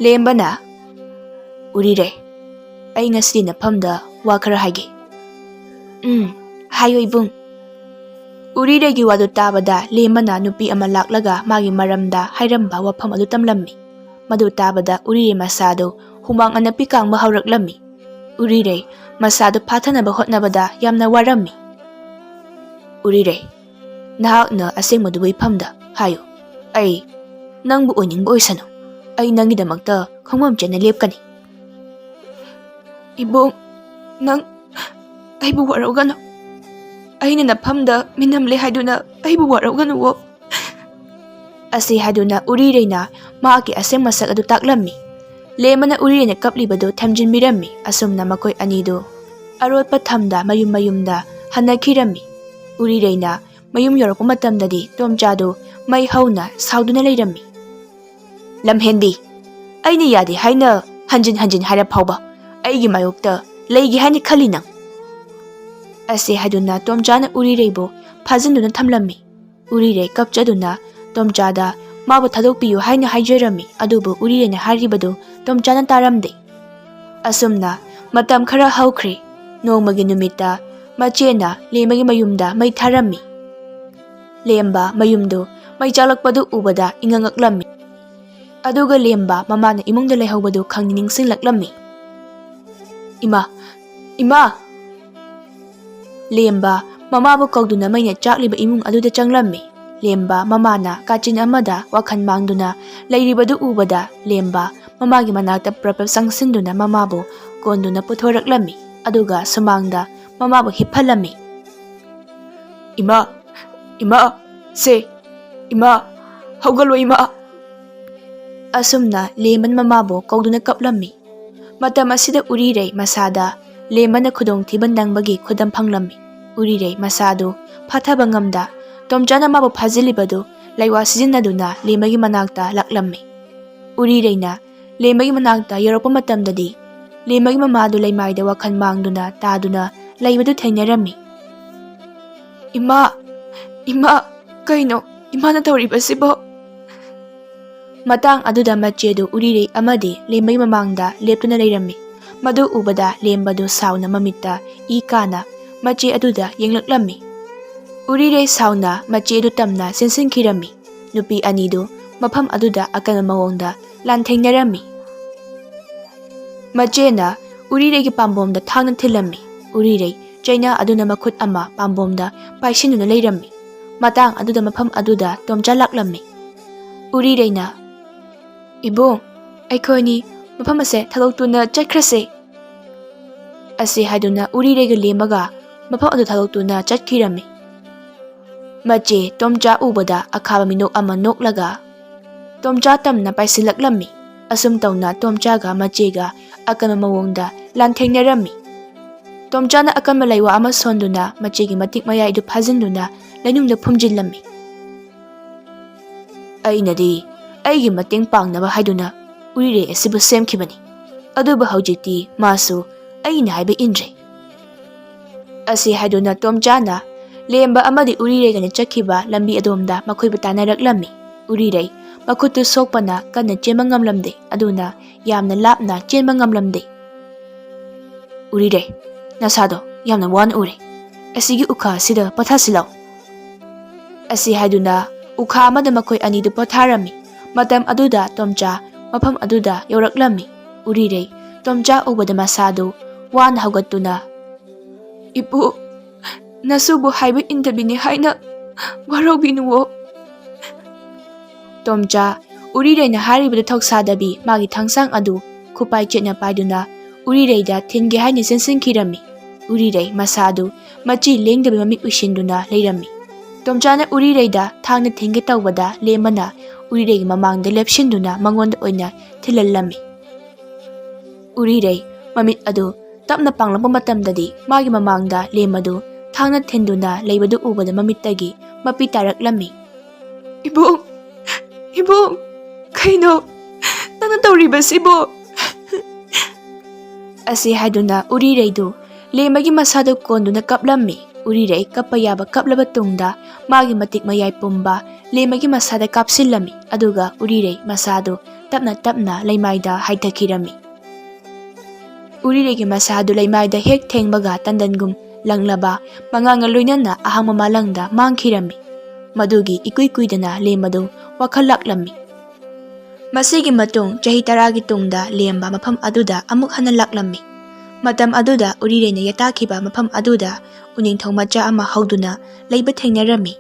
ꯂꯦꯝꯕꯅ, "ꯎꯔꯤꯔꯩ, ꯑꯩ ꯉꯁꯤ ꯅꯐꯝꯗ ꯋꯥ ꯈꯔ ꯍꯥꯏꯒꯦ꯫" "ꯎꯝ, ꯍꯥꯏꯌꯨ ꯏꯕꯨꯡ꯫" ꯎꯔꯤꯔꯩꯒꯤ ꯋꯥꯗꯨ ꯇꯥꯕꯗ ꯂꯦꯝꯕꯅ ꯅꯨꯄꯤ ꯑꯃ ꯂꯥꯛꯂꯒ ꯃꯥꯒꯤ ꯃꯔꯝꯗ ꯍꯥꯏꯔꯝꯕ ꯋꯥꯐꯝ ꯑꯗꯨ ꯇꯝꯂꯝꯃꯤ꯫ ꯃꯗꯨ ꯇꯥꯕꯗ ꯎꯔꯤꯔꯩ ꯃꯁꯥꯗꯨ ꯍꯨꯃꯥꯡ ꯑꯅꯞꯄꯤ ꯀꯥꯡꯕ ꯍꯧꯔꯛꯂꯝꯃꯤ꯫ ꯎꯔꯤꯔꯩ ꯃꯁꯥꯗꯨ ꯐꯥꯊꯅꯕ ꯍꯣꯠꯅꯕꯗ ꯌꯥꯝꯅ ꯋꯥꯔꯝꯃꯤ꯫ "ꯎꯔꯤꯔꯩ, ꯅꯍꯥꯛꯅ ꯑꯁꯦꯡꯕꯗꯨꯕꯨ ꯏꯐꯝꯗ ꯍꯥꯏꯌꯨ꯫ ꯑꯩ ꯅꯪꯕꯨ ꯑꯣꯏꯅꯤꯡꯕ ꯑꯣꯏꯁꯅꯨ꯫ ꯑꯩ ꯅꯪꯒꯤꯗꯃꯛꯇ ꯈꯣꯡꯕꯝ ꯆꯦꯟꯅ ꯂꯦꯞꯀꯅꯤ꯫" "ꯏꯕꯨꯡ, ꯅꯪ ꯑꯩꯕꯨ ꯋꯥꯔꯧꯒꯅꯨ꯫ ꯑꯩꯅ ꯅꯐꯝꯗ ꯃꯤꯅꯝꯂꯦ ꯍꯥꯏꯗꯨꯅ ꯑꯩꯕꯨ ꯋꯥꯔꯧꯒꯅꯨꯋꯣ꯫" ꯑꯁꯤ ꯍꯥꯏꯗꯨꯅ ꯎꯔꯤꯔꯩꯅ ꯃꯍꯥꯛꯀꯤ ꯑꯁꯦꯡꯕ ꯁꯛ ꯑꯗꯨ ꯇꯥꯛꯂꯝꯃꯤ꯫ ꯂꯦꯝꯕꯅ ꯎꯔꯤꯔꯩꯅ ꯀꯞꯂꯤꯕꯗꯨ ꯊꯦꯝꯖꯤꯟꯕꯤꯔꯝꯃꯤ꯫ ꯑꯁꯨꯝꯅ ꯃꯈꯣꯏ ꯑꯅꯤꯗꯨ ꯑꯔꯣꯠꯄ ꯊꯝꯗ ꯃꯌꯨꯝ ꯃꯌꯨꯝꯗ ꯍꯟꯅꯈꯤꯔꯝꯃꯤ꯫ ꯎꯔꯤꯔꯩꯅ ꯃꯌꯨꯝ ꯌꯧꯔꯛꯄ ꯃꯇꯝꯗꯗꯤ ꯇꯣꯝꯆꯥꯗꯨ ꯃꯩ ꯍꯧꯅ ꯁꯥꯎꯗꯨꯅ ꯂꯩꯔꯝꯃꯤ꯫ "ꯂꯝꯍꯦꯟꯕꯤ, ꯑꯩꯅ ꯌꯥꯗꯦ ꯍꯥꯏꯅ ꯍꯟꯖꯤꯟ ꯍꯟꯖꯤꯟ ꯍꯥꯏꯔ ꯐꯥꯎꯕ ꯑꯩꯒꯤ ꯃꯥꯌꯣꯛꯇ ꯂꯩꯒꯦ ꯍꯥꯏꯅ ꯈꯜꯂꯤ ꯅꯪ?" ꯑꯁꯤ ꯍꯥꯏꯗꯨꯅ ꯇꯣꯝꯆꯥꯅ ꯎꯔꯤꯔꯩꯕꯨ ꯐꯥꯖꯤꯟꯗꯨꯅ ꯊꯝꯂꯝꯃꯤ꯫ ꯎꯔꯤꯔꯩ ꯀꯞꯆꯗꯨꯅ ꯇꯣꯝꯆꯥꯗ ꯃꯥꯕꯨ ꯊꯥꯗꯣꯛꯄꯤꯌꯨ ꯍꯥꯏꯅ ꯍꯥꯏꯖꯔꯝꯃꯤ꯫ ꯑꯗꯨꯕꯨ ꯎꯔꯤꯔꯩꯅ ꯍꯥꯏꯔꯤꯕꯗꯨ ꯇꯣꯝꯆꯥꯅ ꯇꯥꯔꯝꯗꯦ꯫ ꯑꯁꯨꯝꯅ ꯃꯇꯝ ꯈꯔ ꯍꯧꯈ꯭ꯔꯦ꯫ ꯅꯣꯡꯃꯒꯤ ꯅꯨꯃꯤꯠꯇ ꯃꯆꯦꯅ ꯂꯦꯝꯕꯒꯤ ꯃꯌꯨꯝꯗ ꯃꯩ ꯊꯥꯔꯝꯃꯤ꯫ ꯂꯦꯝꯕ ꯃꯌꯨꯝꯗꯨ ꯃꯩ ꯆꯥꯛꯂꯛꯄꯗꯨ ꯎꯕꯗ ꯏꯉꯛ ꯉꯛꯂꯝꯃꯤ꯫ ꯑꯗꯨꯒ ꯂꯦꯝꯕ ꯃꯃꯥꯅ ꯏꯃꯨꯡꯗ ꯂꯩꯍꯧꯕꯗꯨ ꯈꯪꯅꯤꯡ ꯅꯤꯡꯁꯤꯡꯂꯛꯂꯝꯃꯤ꯫ "ꯏꯃꯥ, ꯏꯃꯥ!" ꯂꯦꯝꯕ ꯃꯃꯥꯕꯨ ꯀꯧꯗꯨꯅ ꯃꯩꯅ ꯆꯥꯛꯂꯤꯕ ꯏꯃꯨꯡ ꯑꯗꯨꯗ ꯆꯪꯂꯝꯃꯤ꯫ ꯂꯦꯝꯕ ꯃꯃꯥꯅ ꯀꯥꯆꯤꯟ ꯑꯃꯗ ꯋꯥꯈꯜ ꯃꯥꯡꯗꯨꯅ ꯂꯩꯔꯤꯕꯗꯨ ꯎꯕꯗ ꯂꯦꯝꯕ ꯃꯃꯥꯒꯤ ꯃꯅꯥꯛꯇ ꯄ꯭ꯔꯞ ꯄ꯭ꯔꯞ ꯆꯪꯁꯤꯟꯗꯨꯅ ꯃꯃꯥꯕꯨ ꯀꯣꯟꯗꯨꯅ ꯄꯨꯊꯣꯔꯛꯂꯝꯃꯤ꯫ ꯑꯗꯨꯒ ꯁꯨꯃꯥꯡꯗ ꯃꯃꯥꯕꯨ ꯍꯤꯞꯍꯜꯂꯝꯃꯤ꯫ "ꯏꯃꯥ, ꯏꯃꯥ, ꯁꯦ, ꯏꯃꯥ, ꯍꯧꯒꯠꯂꯣ ꯏꯃꯥ!" ꯑꯁꯨꯝꯅ ꯂꯦꯝꯕꯅ ꯃꯃꯥꯕꯨ ꯀꯧꯗꯨꯅ ꯀꯞꯂꯝꯃꯤ꯫ ꯃꯇꯝ ꯑꯁꯤꯗ ꯎꯔꯤꯔꯩ ꯃꯁꯥꯗ ꯂꯦꯝꯕꯅ ꯈꯨꯗꯣꯡꯊꯤꯕ ꯅꯪꯕꯒꯤ ꯈꯨꯗꯝ ꯐꯪꯂꯝꯃꯤ꯫ ꯎꯔꯤꯔꯩ ꯃꯁꯥꯗꯨ ꯐꯥꯊꯕ ꯉꯝꯗ ꯇꯣꯝꯆꯥꯅ ꯃꯥꯕꯨ ꯐꯥꯖꯤꯜꯂꯤꯕꯗꯨ ꯂꯩꯋꯥ ꯁꯤꯖꯤꯟꯅꯗꯨꯅ ꯂꯦꯝꯕꯒꯤ ꯃꯅꯥꯛꯇ ꯂꯥꯛꯂꯝꯃꯤ꯫ ꯎꯔꯤꯔꯩꯅ ꯂꯦꯝꯕꯒꯤ ꯃꯅꯥꯛꯇ ꯌꯧꯔꯛꯄ ꯃꯇꯝꯗꯗꯤ ꯂꯦꯝꯕꯒꯤ ꯃꯃꯥꯗꯨ ꯂꯩꯃꯥꯏꯗ ꯋꯥꯈꯜ ꯃꯥꯡꯗꯨꯅ ꯇꯥꯗꯨꯅ ꯂꯩꯕꯗꯨ ꯊꯦꯡꯅꯔꯝꯃꯤ꯫ "ꯏꯃꯥ, ꯏꯃꯥ, "ꯀꯩꯅꯣ ꯏꯃꯥꯅ ꯇꯧꯔꯤꯕꯁꯤꯕꯣ?" ꯃꯇꯥꯡ ꯑꯗꯨꯗ ꯃꯆꯦꯗꯨ ꯎꯔꯤꯔꯩ ꯑꯃꯗꯤ ꯂꯦꯝꯕꯒꯤ ꯃꯃꯥꯡꯗ ꯂꯦꯞꯇꯨꯅ ꯂꯩꯔꯝꯃꯤ꯫ ꯃꯗꯨ ꯎꯕꯗ ꯂꯦꯝꯕꯗꯨ ꯁꯥꯎꯅ ꯃꯃꯤꯠꯇ ꯏ ꯀꯥꯅ ꯃꯆꯦ ꯑꯗꯨꯗ ꯌꯦꯡꯂꯛꯂꯝꯃꯤ꯫ ꯎꯔꯤꯔꯩ ꯁꯥꯎꯅ ꯃꯆꯦ ꯑꯗꯨ ꯇꯝꯅ ꯆꯦꯟꯁꯤꯟꯈꯤꯔꯝꯃꯤ꯫ ꯅꯨꯄꯤ ꯑꯅꯤꯗꯨ ꯃꯐꯝ ꯑꯗꯨꯗ ꯑꯀꯟꯕ ꯃꯑꯣꯡꯗ ꯂꯥꯟꯊꯦꯡꯅꯔꯝꯃꯤ꯫ ꯃꯆꯦꯅ ꯎꯔꯤꯔꯩꯒꯤ ꯄꯥꯝꯕꯣꯝꯗ ꯊꯥꯡꯅ ꯊꯤꯜꯂꯝꯃꯤ꯫ ꯎꯔꯤꯔꯩ ꯆꯩꯅꯥ ꯑꯗꯨꯅ ꯃꯈꯨꯠ ꯑꯃ ꯄꯥꯝꯕꯣꯝꯗ ꯄꯥꯏꯁꯤꯟꯗꯨꯅ ꯂꯩꯔꯝꯃꯤ꯫ ꯃꯇꯥꯡ ꯑꯗꯨꯗ ꯃꯐꯝ ꯑꯗꯨꯗ ꯇꯣꯝꯆꯥ ꯂꯥꯛꯂꯝꯃꯤ꯫ ꯎꯔꯤꯔꯩꯅ, "ꯏꯕꯨꯡ, ꯑꯩꯈꯣꯏꯅꯤ ꯃꯐꯝ ꯑꯁꯦ ꯊꯥꯗꯣꯛꯇꯨꯅ ꯆꯠꯈ꯭ꯔꯁꯦ" ꯑꯁꯤ ꯍꯥꯏꯗꯨꯅ ꯎꯔꯤꯔꯩꯒ ꯂꯦꯝꯃꯒ ꯃꯐꯝ ꯑꯗꯨ ꯊꯥꯗꯣꯛꯇꯨꯅ ꯆꯠꯈꯤꯔꯝꯃꯤ꯫ ꯃꯆꯦ ꯇꯣꯝꯆꯥ ꯎꯕꯗ ꯑꯈꯥꯕ ꯃꯤꯅꯣꯛ ꯑꯃ ꯅꯣꯛꯂꯒ ꯇꯣꯝꯆꯥ ꯇꯝꯅ ꯄꯥꯏꯁꯤꯜꯂꯛꯂꯝꯃꯤ꯫ ꯑꯁꯨꯝ ꯇꯧꯅ ꯇꯣꯝꯆꯥꯒ ꯃꯆꯦꯒ ꯑꯀꯟꯕ ꯃꯑꯣꯡꯗ ꯂꯥꯟꯊꯦꯡꯅꯔꯝꯃꯤ꯫ ꯇꯣꯝꯆꯥꯅ ꯑꯀꯟꯕ ꯂꯩꯋꯥ ꯑꯃ ꯁꯣꯟꯗꯨꯅ ꯃꯆꯦꯒꯤ ꯃꯇꯤꯛ ꯃꯌꯥꯏꯗꯨ ꯐꯥꯖꯤꯟꯗꯨꯅ ꯂꯩꯅꯨꯡꯗ ꯐꯨꯝꯖꯤꯜꯂꯝꯃꯤ꯫ "ꯑꯩꯅꯗꯤ ꯑꯩꯒꯤ ꯃꯇꯦꯡ ꯄꯥꯡꯅꯕ ꯍꯥꯏꯗꯨꯅ ꯎꯔꯤꯔꯩ ꯑꯁꯤꯕꯨ ꯁꯦꯝꯈꯤꯕꯅꯤ, ꯑꯗꯨꯕꯨ ꯍꯧꯖꯤꯛꯇꯤ ꯃꯥꯁꯨ ꯑꯩꯅ ꯍꯥꯏꯕ ꯏꯟꯗ꯭ꯔꯦ" ꯑꯁꯤ ꯍꯥꯏꯗꯨꯅ ꯇꯣꯝꯆꯥꯅ ꯂꯦꯝꯕ ꯑꯃꯗꯤ ꯎꯔꯤꯔꯩꯒꯅ ꯆꯠꯈꯤꯕ ꯂꯝꯕꯤ ꯑꯗꯣꯝꯗ ꯃꯈꯣꯏꯕꯨ ꯇꯥꯟꯅꯔꯛꯂꯝꯃꯤ꯫ ꯎꯔꯤꯔꯩ ꯃꯈꯨꯠꯇꯨ ꯁꯣꯛꯄꯅ ꯀꯟꯅ ꯆꯦꯟꯕ ꯉꯝꯂꯝꯗꯦ, ꯑꯗꯨꯅ ꯌꯥꯝꯅ ꯂꯥꯞꯅ ꯆꯦꯟꯕ ꯉꯝꯂꯝꯗꯦ꯫ "ꯎꯔꯤꯔꯩ, ꯅꯁꯥꯗꯣ ꯌꯥꯝꯅ ꯋꯥꯅ ꯎꯔꯦ꯫ ꯑꯁꯤꯒꯤ ꯎꯈꯥ ꯑꯁꯤꯗ ꯄꯣꯊꯥꯁꯤꯜꯂꯣ" ꯑꯁꯤ ꯍꯥꯏꯗꯨꯅ ꯎꯈꯥ ꯑꯃꯗ ꯃꯈꯣꯏ ꯑꯅꯤꯗꯨ ꯄꯣꯊꯥꯔꯝꯃꯤ꯫ ꯃꯇꯝ ꯑꯗꯨꯗ ꯇꯣꯝꯆꯥ ꯃꯐꯝ ꯑꯗꯨꯗ ꯌꯧꯔꯛꯂꯝꯃꯤ꯫ ꯎꯔꯤꯔꯩ ꯇꯣꯝꯆꯥ ꯎꯕꯗ ꯃꯁꯥꯗꯨ ꯋꯥꯅ ꯍꯧꯒꯠꯇꯨꯅ, "ꯏꯄꯨ, ꯅꯁꯨꯕꯨ ꯍꯥꯏꯕ ꯏꯟꯗꯕꯤꯅꯤ ꯍꯥꯏꯅ ꯋꯥꯔꯧꯕꯤꯅꯨꯋꯣ" ꯇꯣꯝꯆꯥ ꯎꯔꯤꯔꯩꯅ ꯍꯥꯏꯔꯤꯕꯗꯨ ꯊꯧꯁꯥꯗꯕꯤ ꯃꯥꯒꯤ ꯊꯥꯡꯁꯥꯡ ꯑꯗꯨ ꯈꯨꯄꯥꯏ ꯆꯦꯠꯅ ꯄꯥꯏꯗꯨꯅ ꯎꯔꯤꯔꯩꯗ ꯊꯤꯟꯒꯦ ꯍꯥꯏꯅ ꯆꯦꯟꯁꯤꯟꯈꯤꯔꯝꯃꯤ꯫ ꯎꯔꯤꯔꯩ ꯃꯁꯥ ꯑꯗꯨ ꯃꯆꯤ ꯂꯦꯡꯗꯕꯤ ꯃꯃꯤꯠ ꯎꯏꯁꯤꯟꯗꯨꯅ ꯂꯩꯔꯝꯃꯤ꯫ ꯇꯣꯝꯆꯥꯅ ꯎꯔꯤꯔꯩꯗ ꯊꯥꯡꯅ ꯊꯤꯟꯒꯦ ꯇꯧꯕꯗ ꯂꯦꯝꯕꯅ ꯎꯔꯤꯔꯩꯒꯤ ꯃꯃꯥꯡꯗ ꯂꯦꯞꯁꯤꯟꯗꯨꯅ ꯃꯉꯣꯟꯗ ꯑꯣꯏꯅ ꯊꯤꯜꯍꯜꯂꯝꯃꯤ꯫ ꯎꯔꯤꯔꯩ ꯃꯃꯤꯠ ꯑꯗꯨ ꯇꯞꯅ ꯄꯥꯡꯂꯛꯄ ꯃꯇꯝꯗꯗꯤ ꯃꯥꯒꯤ ꯃꯃꯥꯡꯗ ꯂꯦꯝꯕꯗꯨ ꯊꯥꯡꯅ ꯊꯤꯟꯗꯨꯅ ꯂꯩꯕꯗꯨ ꯎꯕꯗ ꯃꯃꯤꯠꯇꯒꯤ ꯃꯄꯤ ꯇꯥꯔꯛꯂꯝꯃꯤ꯫ "ꯏꯕꯨꯡ, ꯏꯕꯨꯡ, ꯀꯩꯅꯣ ꯅꯪꯅ ꯇꯧꯔꯤꯕꯁꯤꯕꯣ?" ꯑꯁꯤ ꯍꯥꯏꯗꯨꯅ ꯎꯔꯤꯔꯩꯗꯨ ꯂꯦꯝꯕꯒꯤ ꯃꯁꯥꯗꯨ ꯀꯣꯟꯗꯨꯅ ꯀꯞꯂꯝꯃꯤ꯫ ꯎꯔꯤꯔꯩ ꯀꯞꯄ ꯌꯥꯕ ꯀꯞꯂꯕ ꯇꯨꯡꯗ ꯃꯥꯒꯤ ꯃꯇꯤꯛ ꯃꯌꯥꯏ ꯄꯨꯝꯕ ꯂꯦꯝꯃꯒꯤ ꯃꯁꯥꯗ ꯀꯥꯞꯁꯤꯜꯂꯝꯃꯤ, ꯑꯗꯨꯒ ꯎꯔꯤꯔꯩ ꯃꯁꯥꯗꯨ ꯇꯞꯅ ꯇꯞꯅ ꯂꯩꯃꯥꯏꯗ ꯍꯥꯏꯊꯈꯤꯔꯝꯃꯤ꯫ ꯎꯔꯤꯔꯩꯒꯤ ꯃꯁꯥꯗꯨ ꯂꯩꯃꯥꯏꯗ ꯍꯦꯛ ꯊꯦꯡꯕꯒ ꯇꯟꯗꯟꯒꯨꯝ ꯂꯪꯂꯕ ꯃꯉꯥꯜꯒ ꯂꯣꯏꯅꯅ ꯑꯍꯥꯡꯕ ꯃꯥꯂꯪꯗ ꯃꯥꯡꯈꯤꯔꯝꯃꯤ꯫ ꯃꯗꯨꯒꯤ ꯏꯀꯨꯏ ꯀꯨꯏꯗꯅ ꯂꯦꯝꯕꯗꯨ ꯋꯥꯈꯜ ꯂꯥꯛꯂꯝꯃꯤ꯫ ꯃꯁꯤꯒꯤ ꯃꯇꯨꯡ ꯆꯍꯤ ꯇꯔꯥꯒꯤ ꯇꯨꯡꯗ ꯂꯦꯝꯕ ꯃꯐꯝ ꯑꯗꯨꯗ ꯑꯃꯨꯛ ꯍꯟꯅ ꯂꯥꯛꯂꯝꯃꯤ꯫ ꯃꯇꯝ ꯑꯗꯨꯗ ꯎꯔꯤꯔꯩꯅ ꯌꯦꯇꯥꯈꯤꯕ ꯃꯐꯝ ꯑꯗꯨꯗ ꯎꯅꯤꯡꯊꯧ ꯃꯆꯥ ꯑꯃ ꯍꯧꯗꯨꯅ ꯂꯩꯕ ꯊꯦꯡꯅꯔꯝꯃꯤ꯫